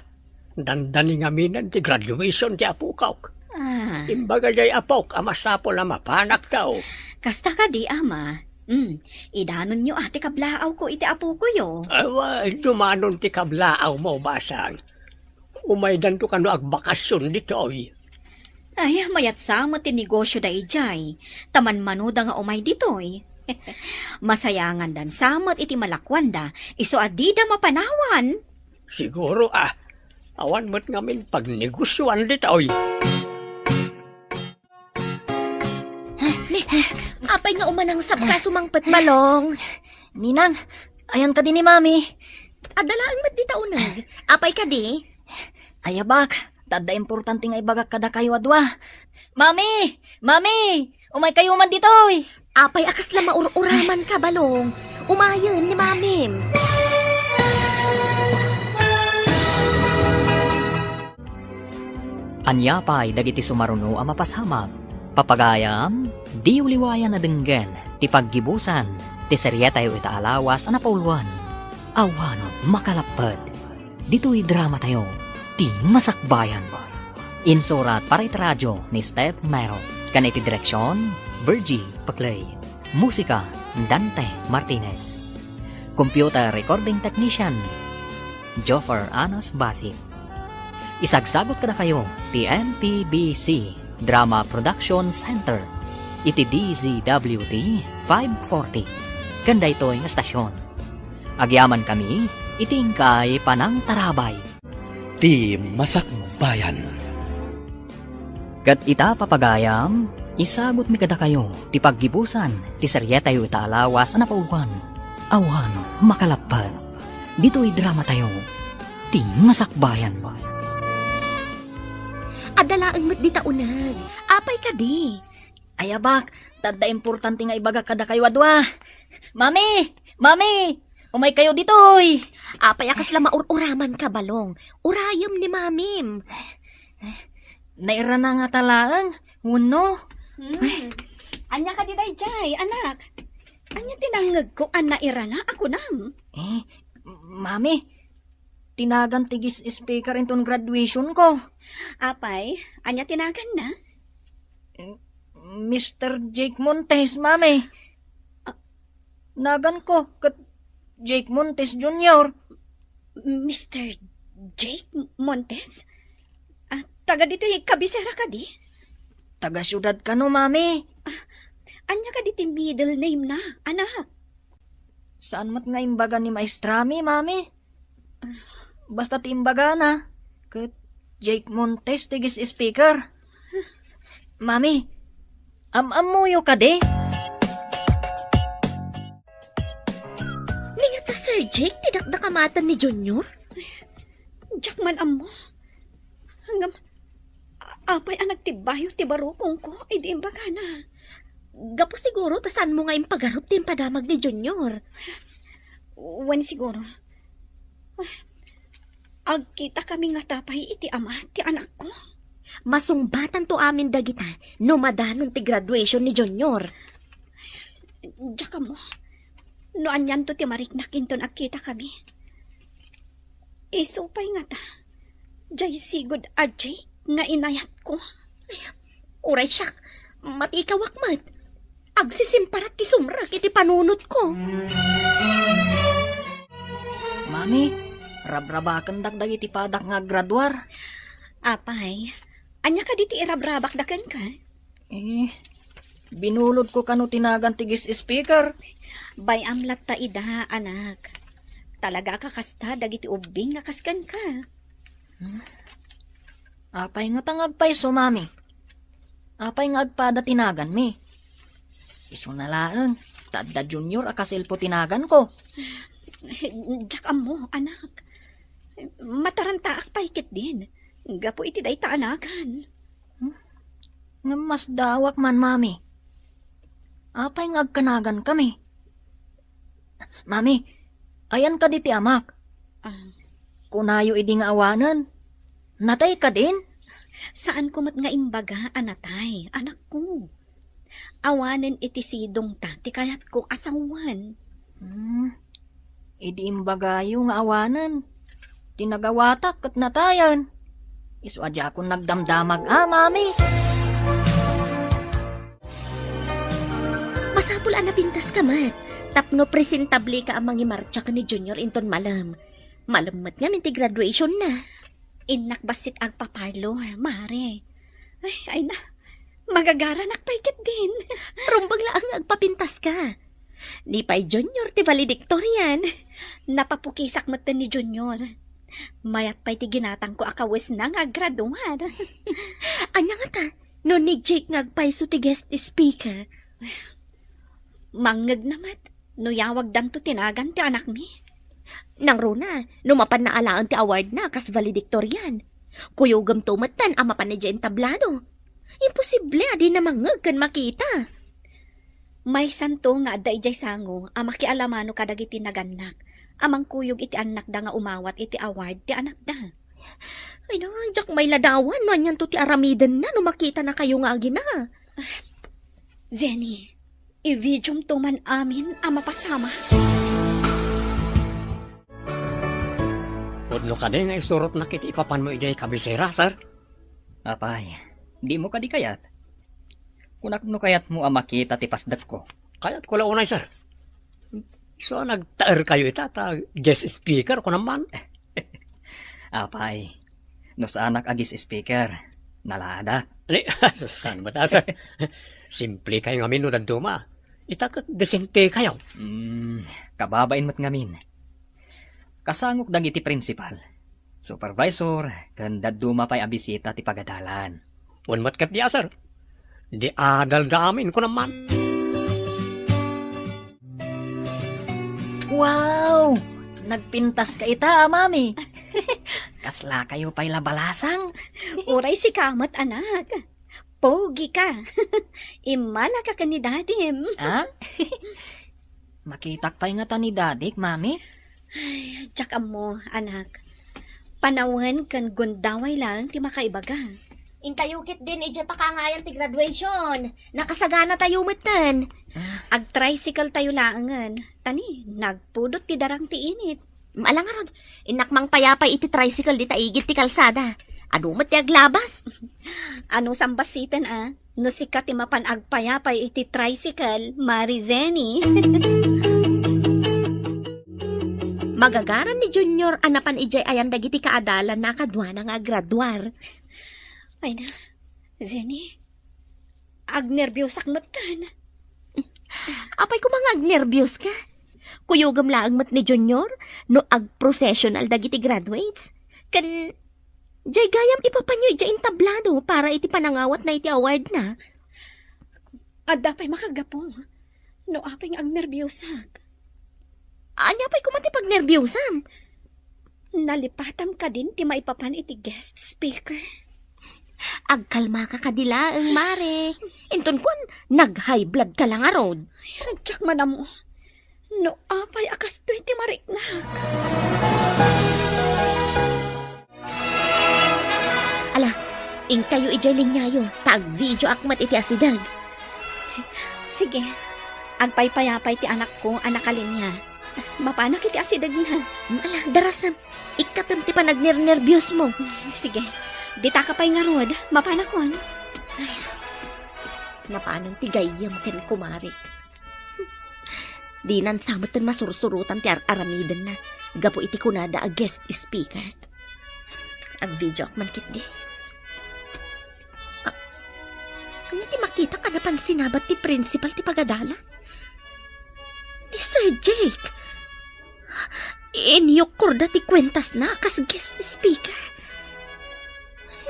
Dandani ngaminen ti graduation ti apokak. Ah. Imbaga diay apok a masapul a mapanak daw. Kasta kadi, Ama. Hmm, idanonyo a ti kablaawko iti apokoyo. Awa, dumanon ti kablaawmo, Basang. Umaydanto kano agbakasyon ditoy. Ay, mayat sa met ti negosyo da idiay. Ta manmanoda nga umay ditoy. Masayangandan sa met iti malakuanda, isu a dida mapanawan. Siguro, ah, awan met ngamin pagnegosyuan ditoy. Ni, apay nga umanangsapka sumangpet, Balong? Ninang, ayan kadi ni Mami? Adda laeng met dita uneg. Apay kadi? Ay, abak, ta adda importante nga ibagak kadakayo a dua. Mami! Mami! Umay kayo man ditoy! Apay a kasla maur-uraman ka, Balong? Umayen ni Mamim. Ania pay dagiti sumaruno a mapasamak? Papagayam, diyo liwayan a denggen ti paggibusan ti serietayo ita a lawas a napauluan. Awan makalapped. Ditoy dramatayo, ti Masakbayan. Insurat para iti radyo ni Steph Mero, ken iti direksion, Virgie Paclay. Musika, Dante Martinez. Computer recording technician, Joffer Anas Basit. Isagsagut kadakayo ti M P B C Drama Production Center iti D Z W T five forty ken daytoy nga stasyon. Agyamankami iti inkay panangtarabay. Ti Masakbayan. Ket ita, papagayam, isagutmi kadakayo ti paggibusan ti serietayo ita a lawas a napauluan. Awan makalapped. Ditoy dramatayo, ti Masakbayan. Adda laeng met dita uneg. Apay kadi? Ay, abak, ta adda importante nga ibagak kadakayo a dua. Mami! Mami! Umay kayo ditoy! Apay a kasla maur-uraman ka, Balong? Urayem ni Mamim. Nairana ngata laeng, wenno? Hmm. Ania kadi daydiay, anak? Ania ti nangngegko a nairana a kunam? Eh, Mami, tinagan ti guest speaker inton graduation ko. Apay, ania tinaganna? Mister Jake Montes, Mami. Ah. Naganko ket Jake Montes Junior. Mister Jake Montes? Ah, taga ditoy kabisera kadi? Taga siudad kano, Mami. Ah, ania kadi ti middle name na, anak? Saan met nga imbaga ni maestrami, Mami? Basta ti imbagana, ket Jake Montes ti guest speaker. Mami, am-ammoyo kadi? Ni ngata Sir Jake ti dakdakamaten ni Junior? Diak man ammo. Ngem, a-, apay a nagtibbayo ti barukongko idi imbagana? Gapu siguro ta saanmo nga impagarup ti impadamag ni Junior. Wen siguro. Agkitakami ngata pay iti ama ti anakko? Masungbatanto amin dagita no madanon ti graduation ni Junior. Diak ammo. No anianto ti mariknak inton agkitakami. Isu pay ngata, diay sigud a Jake nga inayatko. Ay, uray siak, matikawak met. Agsisimparat ti sumrek iti panunotko. Mami, rabrabakendak dagiti padak nga aggraduar. Apay, ania kadi ti irabrabakda kenka? Eh, binulodko kano ti nagan ti guest speaker. Bay-am latta ida, anak. Talaga a kakasta dagiti ubbing nga kas kenka. Hmm? Apay ngata nga agpayso, Mami? Apay nga agpada ti naganmi? Isuna laeng, ta adda Junior a kasilpo ti naganko. Diak ammo, anak. Matarantaak pay ketdin, gapu iti dayta a nagan. Hmm? Ngem masdawak man, Mami. Apay nga agkanagankami? Mami, ayan kadi ti amak? Ah. Kunayo idi nga awanen. Natay kadin? Saanko met nga imbaga a natay, anakko. Awanen iti sidongta ti kayatko a sawen. Hmm. Idi imbagayo nga awanen, ti nagawatak ket natayen. Isu a diakon nagdamdamag a, Mami. Masapul a napintaska met, tapno presentableka a mangimartsa ken ni Junior inton malem. Malem met ngamin ti graduationna. Innak bassit agpa-parlor, Mare. Ay, ay na, magagaranak pay ketdin. Rumbeng laeng nga agpapintaska. Ni pay Junior ti valedictorian. Napapukisak metten ni Junior. Mayat pay ti ginatangko a kawesna nga aggraduar. Ania ngata, no ni Jake nga agpayso ti guest speaker? Mangngegna met no yawagdanto ti nagan ti anakmi. Nangruna, no mapanna alaen ti awardna kas valedictorian. Kuyogemto metten a mapan idiay entablado. Imposible a dina mangngeg ken makita. Maysanto nga adda idiay sango a makialamano kadagiti nagannak a mangkuyog iti annakda nga umawat iti award ti anakda. Ay na, diak mailadawan no anianto ti aramidenna no makitanakayo nga agina. Zenny, i-videomto man amin a mapasamak. Pudno kadi nga isurotnak iti ipapanmo idiay kabisera, sir? Apay, dimo kadi kayat? Kunak no kayatmo a makita ti pasdekko. Kayatko la unay, sir. Isu a nagtaerkayo ita ta guest speaker, kunam man. Apay, no saanak a guest speaker, nalaadak. Ni, saan met a, sir? Simplekayo ngamin no dadduma. Ita ket desentekayo. Hmm, kababain met ngamin. Kasangok dagiti principal, supervisor, ken dadduma pay a bisita ti pagadalan. Wen met ketdi a, sir. Di adalda amin, kunam man. Wow! Nagpintaska ita a, Mami. Kaslakayo pay la balasang. Uray sika met, anak. Pogika. Immalaka ken ni dadim. Ah? Makitak pay ngata ni dadik, Mami? Ay, diak ammo, anak. Panawen ken gundaway laeng ti makaibaga. Intayo ketdin idiay pakangayan ti graduation. Nakasaganatayo metten. Ah. Agtricycle tayo laengen. Ta ni, nagpudot ti darang ti init. Ala ngarud, innak mangpayapay iti tricycle dita igid ti kalsada. Adu met ti aglabas. Ano sambassiten a? No sika ti mapan agpayapay iti tricycle, Mari Zenny. Magagaran ni Junior a napan idiay ayan dagiti kaadalanna a kaduana nga aggraduar. Ay na, Zenny, agnerbiosak metten. Apay koma nga agnerbios ka? Kuyogem laeng met ni Junior no agprocessional dagiti graduates. Ken, jay gayam ipapanyo idiay entablado para iti panangawatna iti awardna. Adda pay makagapu. No apay nga agnerbiosak. Ania pay koma ti pagnerbiosam? Nalipatam kadin ti maipapan iti guest speaker. Agkalmaka kadi laeng, Mare. Inton kuan, nag-high blood ka la ngarud. Ay, diak man ammo. No apay a kastoy ti mariknak. Ala, inkayo idiay liniayo, ta agvideoak met iti asideg. Sige, agpaypayapay ti anakko a nakalinia. Mapanak iti asidegna. Ala, darasem. Ikkatem ti panagnernerbiosmo. Sige. Ditaka pay ngarud. Mapanakon. Ay, napanan ti gayyem ken kumarik. Dinan sa metten masursurotan ti ar-aramidenna gapu iti kunada a guest speaker. Agvideoak man ketdi. Ah, ania ti makitak a napan sinabat ti principal ti pagadalan? Ni Sir Jake. Inyukkorda ti kuentasna a kas guest speaker.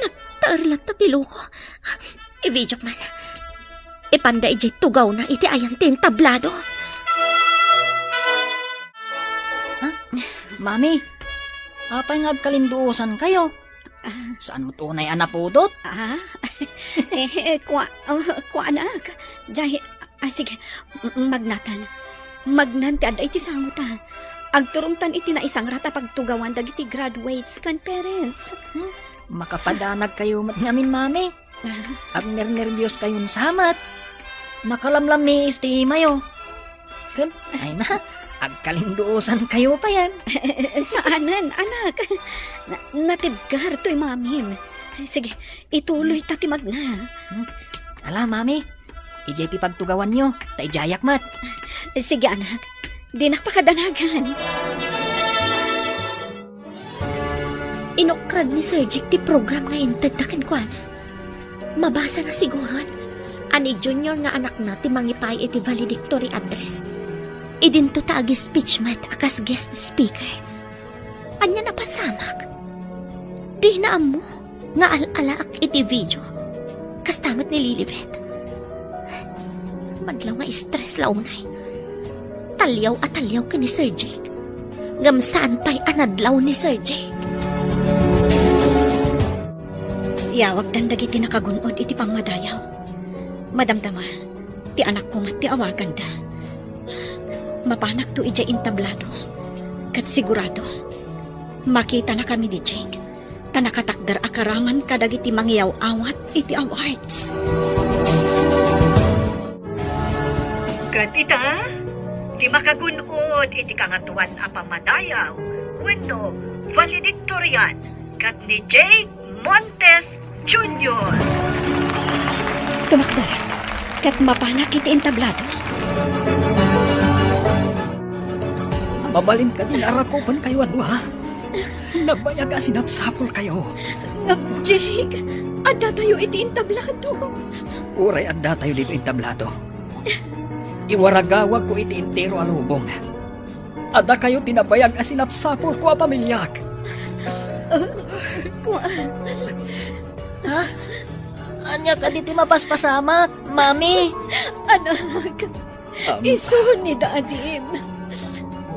Nagtaer latta ti loko. I-videok man. Ipanda idiay tugawna iti ayan ti entablado. Ha? Mami, apay nga agkalinduosankayo? Saan met unay a napudot? Ah? Eh, eh, kua-, ah, kuanak. Jay, ah, sige, m-, magnatan. Magnan ti adda iti sangota. Agturongtan iti naisangrata a pagtugawan dagiti graduates ken parents. Hmm? Makapadanag kayo met ngamin, Mami. Ah. Agnernerbios kayon sa met. Nakalamlammiis ti imayo. Ken, ay na, agkalinduosan kayo payen. Saanen, anak. Na-, natibker toy mamim. Sige, ituloy ta ti magna. Hmm? Ala, Mami, idiay ti pagtugawanyo, ta idiayak met. Sige, anak. Dinak pakadanagan. Inukrad ni Sir Jake ti program nga intedda kenkuana. Mabasana siguron a ni Junior nga anakna ti mangipaay iti valedictory address. Idinto ta agi-speech met a kas guest speaker. Ania napasamak? Dina ammo nga al-alaak iti video. Kasta met ni Lilibet. Madlaw nga stress la unay. Taliaw a taliaw ken ni Sir Jake. Ngem saan pay a nadlaw ni Sir Jake. Iyawagdan dagiti nakagun-od iti pammadayaw. Madamdama, ti anakko met ti awaganda. Mapanakto idiay entablado. Ket sigurado, makitanakami ni Jake. Ta nakatakder a karaman kadagiti mangiyaw-awat iti awards. Ket ita, ti makagun-od iti Kangatoan a Pammadayaw wenno valedictorian ket ni Jake Montes Junior. Tumakder, ket mapanak iti entablado. Mabalin kadi nga arakupenkayo a dua? Nagbayag a sinapsapulkayo. Ngem, Jake, addatayo iti entablado. Uray addatayo ditoy entablado, iwaragawagko iti entero a lubong a dakayo ti nabayag a sinapsapulko a pamiliak. Ah, kua- Ha? Ania kadi ti mapaspasamak, Mami? Anak, Am- isu ni Dadim.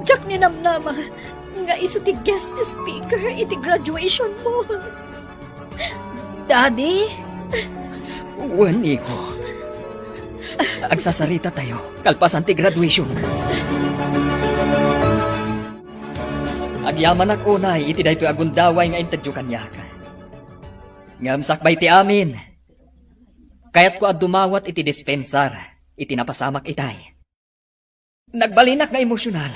Diak ninamnama nga isu ti guest speaker iti graduation mo. Daddy? Wen, iho. Agsasarita tayo kalpasan ti graduation. Agyamanak unay iti daytoy a gundaway nga intedyo kaniak. Ngem sakbay ti amin, kayatko a dumawat iti dispensar iti napasamak itay. Nagbalinak nga emosyonal.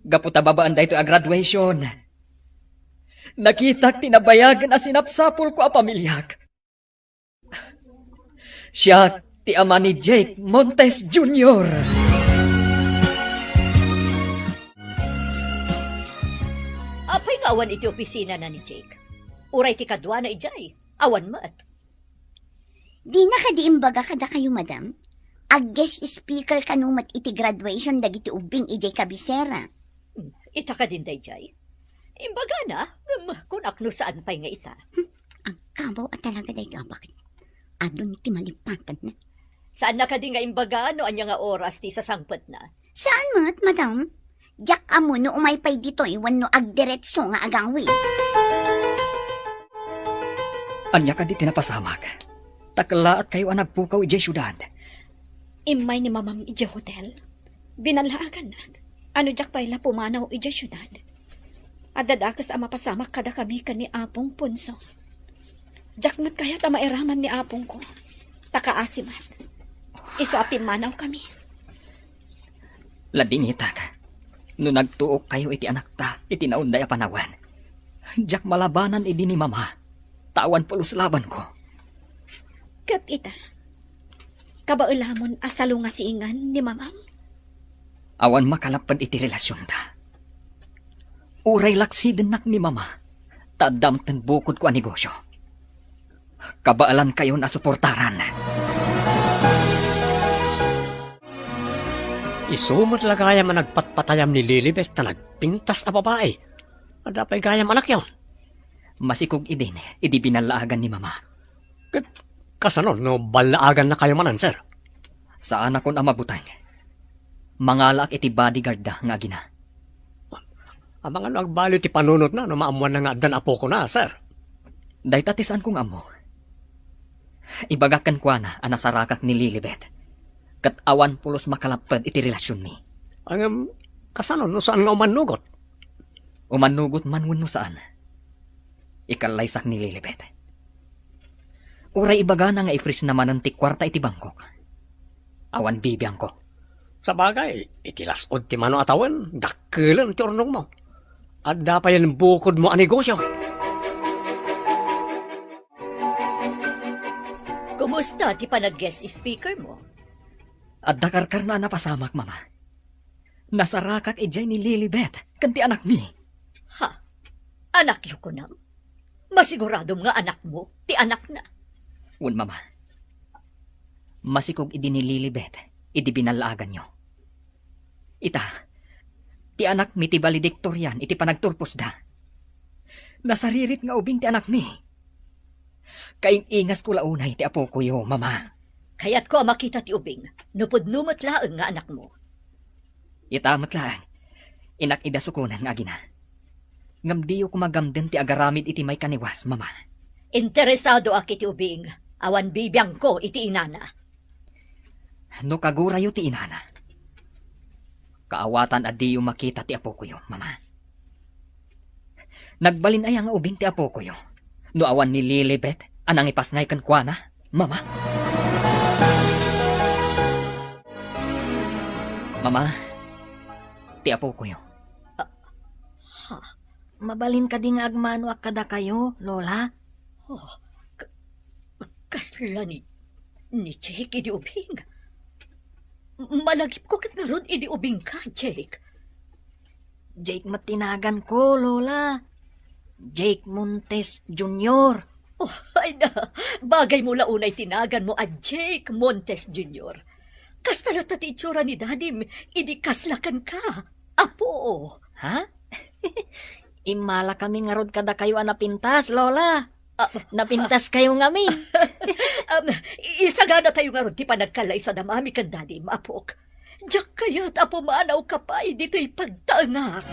Gapu ta babaen daytoy a graduation, nakitak ti nabayagen a sinapsapulko a pamiliak. Siak ti ama ni Jake Montes Junior. Apay nga awan iti opisina na ni Jake? Uray ti kaduana idiay? Awan met. Dina kadi imbaga kadakayo, madam? Ag-guest speaker kano met iti graduation dagiti ubbing idiay kabisera. Hmm, ita kadin daydiay? Imbagana, ngem kunak no saan pay nga ita. Hmm, agkabaw a talaga daytoy a baket. Adun ti malipatanna. Saanna kadi nga imbaga no ania nga oras ti sasangpetna? Saan met, madam? Diak ammo no umay pay ditoy wenno agdiretso nga agawid. Ania kadi ti napasamak? Ta kellaatkayo a nagpukaw idiay siudad. Immay ni mamam idiay hotel. Binallaagannak. Ano diak pay la pumanaw idiay siudad? Adda dakes a mapasamak kadakami ken ni Apong Ponso. Diak met kayat a mairaman ni apongko. Ta kaasi met. Isu a pimmanawkami. Ladingitak, no nagtuokkayo iti anakta iti naunday a panawen, diak malabanan idi ni Mama, ta awan pulos labanko. Ket ita, kabaelamon a salungasingen ni Mamam? Awan makalapped iti relasionta. Uray laksidennak ni Mama, ta adda met bukod ko a negosio. Kabaelankayon a suportaran. Isu met la gayam a nagpatpatayam ni Lilibet ta nagpintas a babai. Adda pay gayam anakyon? Masikog idin idi binallaagan ni Mama. Ket kasano no ballaagannakayo manen, sir? Saanakon a mabuteng. Mangalaak iti bodyguardda nga agina. Amangan no agbaliw ti panunotna no maammoanna nga addan apokona, sir? Dayta ti saanko nga ammo. Ibagak kenkuana a nasarakak ni Lilibet, ket awan pulos makalapped iti relasionmi. Ngem, kasano no saan nga umannugot? Umannugot man wenno saan, ikallaysak ni Lilibet. Uray ibagana nga i-freeze na manen ti kuarta iti bangkok, awan bibiangko. Sabagay, iti las-ud ti mano a tawen, dakkelen ti urnongmo. Adda payen bukodmo a negosio. Kumusta ti panag-guest speaker mo? Adda karkarna a napasamak, Mama. Nasarakak idiay ni Lilibet ken ti anakmi. Ha? Anakyo kunam? Masiguradom nga anakmo ti anakna? Wen, Mama. Masikog idi ni Lilibet idi binallaaganyo. Ita, ti anakmi ti valedictorian iti panagturposda. Nasaririt nga ubing ti anakmi. Kaing-ingasko la unay ti apokoyo, Mama. Kayatko a makita ti ubing, no pudno met laeng nga anakmo. Ita met laeng, inak idasukonen nga agina. Ngem diyo koma gamden ti agaramid iti maikaniwas, Mama. Interesadoak iti ubing, awan bibiangko iti inana. No kagurayo ti inana, kaawatan a diyo makita ti apokoyo, Mama. Nagbalin aya nga ubing ti apokoyo no awan ni Lilibet a nangipasngay kenkuana, Mama? Mama, ti apokoyo. Ah, ha? Mabalin kadi nga agmanoak kadakayo, Lola? Oh, ka-, kasla ni, ni Jake idi ubing. Malagipko ket ngarud idi ubingka, Jake. Jake met ti naganko, Lola. Jake Montes Junior. Oh, ay na, bagay mo la unay ti naganmo a Jake Montes Junior. Kasta latta ti itsura ni Dadim idi kasla kenka, Apo. Ha? Immala kami ngarud kadakayo a napintas, Lola. Ah. Napintas kayo ngamin. Um, isagana tayo ngarud ti panagkallaysad a mami ken Dadim, Apok. Diak kayat a pumanawka pay ditoy pagtaengak.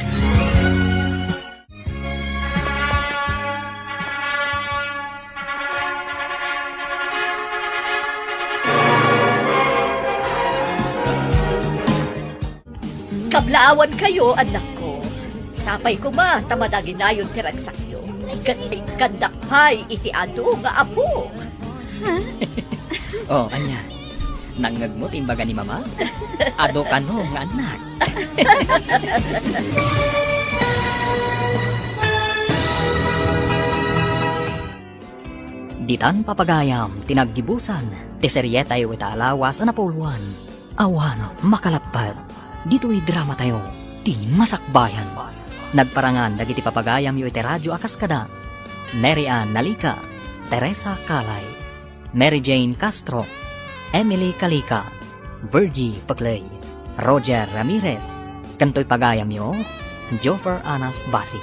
Kablaawankayo, annakko. Sapay koma ta madaginayon ti ragsakyo. Ket ikkandak pay iti adu nga apok. Oh, ania? Nangngegmo ti imbaga ni Mama? Adu kano nga annak. Ditan papagayam ti naggibusan ti serietayo ita a lawas a napuloan. Awan makalapped ditoy dramatayo, ti Masakbayan. Nagparangan dagiti papagayamyo iti radio a kas kada Mary Ann Nalica, Teresa Calay, Mary Jane Castro, Emily Calica, Virgie Pecley, Roger Ramirez, ken toy pagayamyo, Joffer Anas Basi.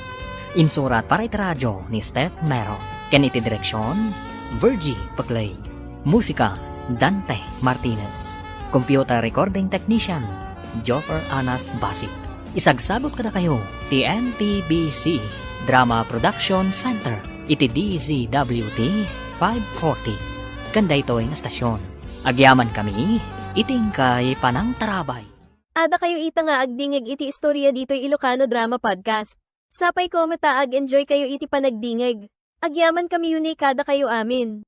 Insurat para iti radio ni Steph Mero, ken iti direksion, Virgie Pecley. Musika, Dante Martinez. Computer recording technician, Joffer Anas Basi. Isagsagut kadakayo ti M P B C Drama Production Center iti D Z W T five forty. Ken daytoy nga estasion, agyamankami iti inkay panangtarabay. Adda kayo ita nga agdingig iti istorya ditoy Ilocano Drama Podcast. Sapay koma ta ag-enjoy kayo iti panagdingig. Agyamankami unay kadakayo amin.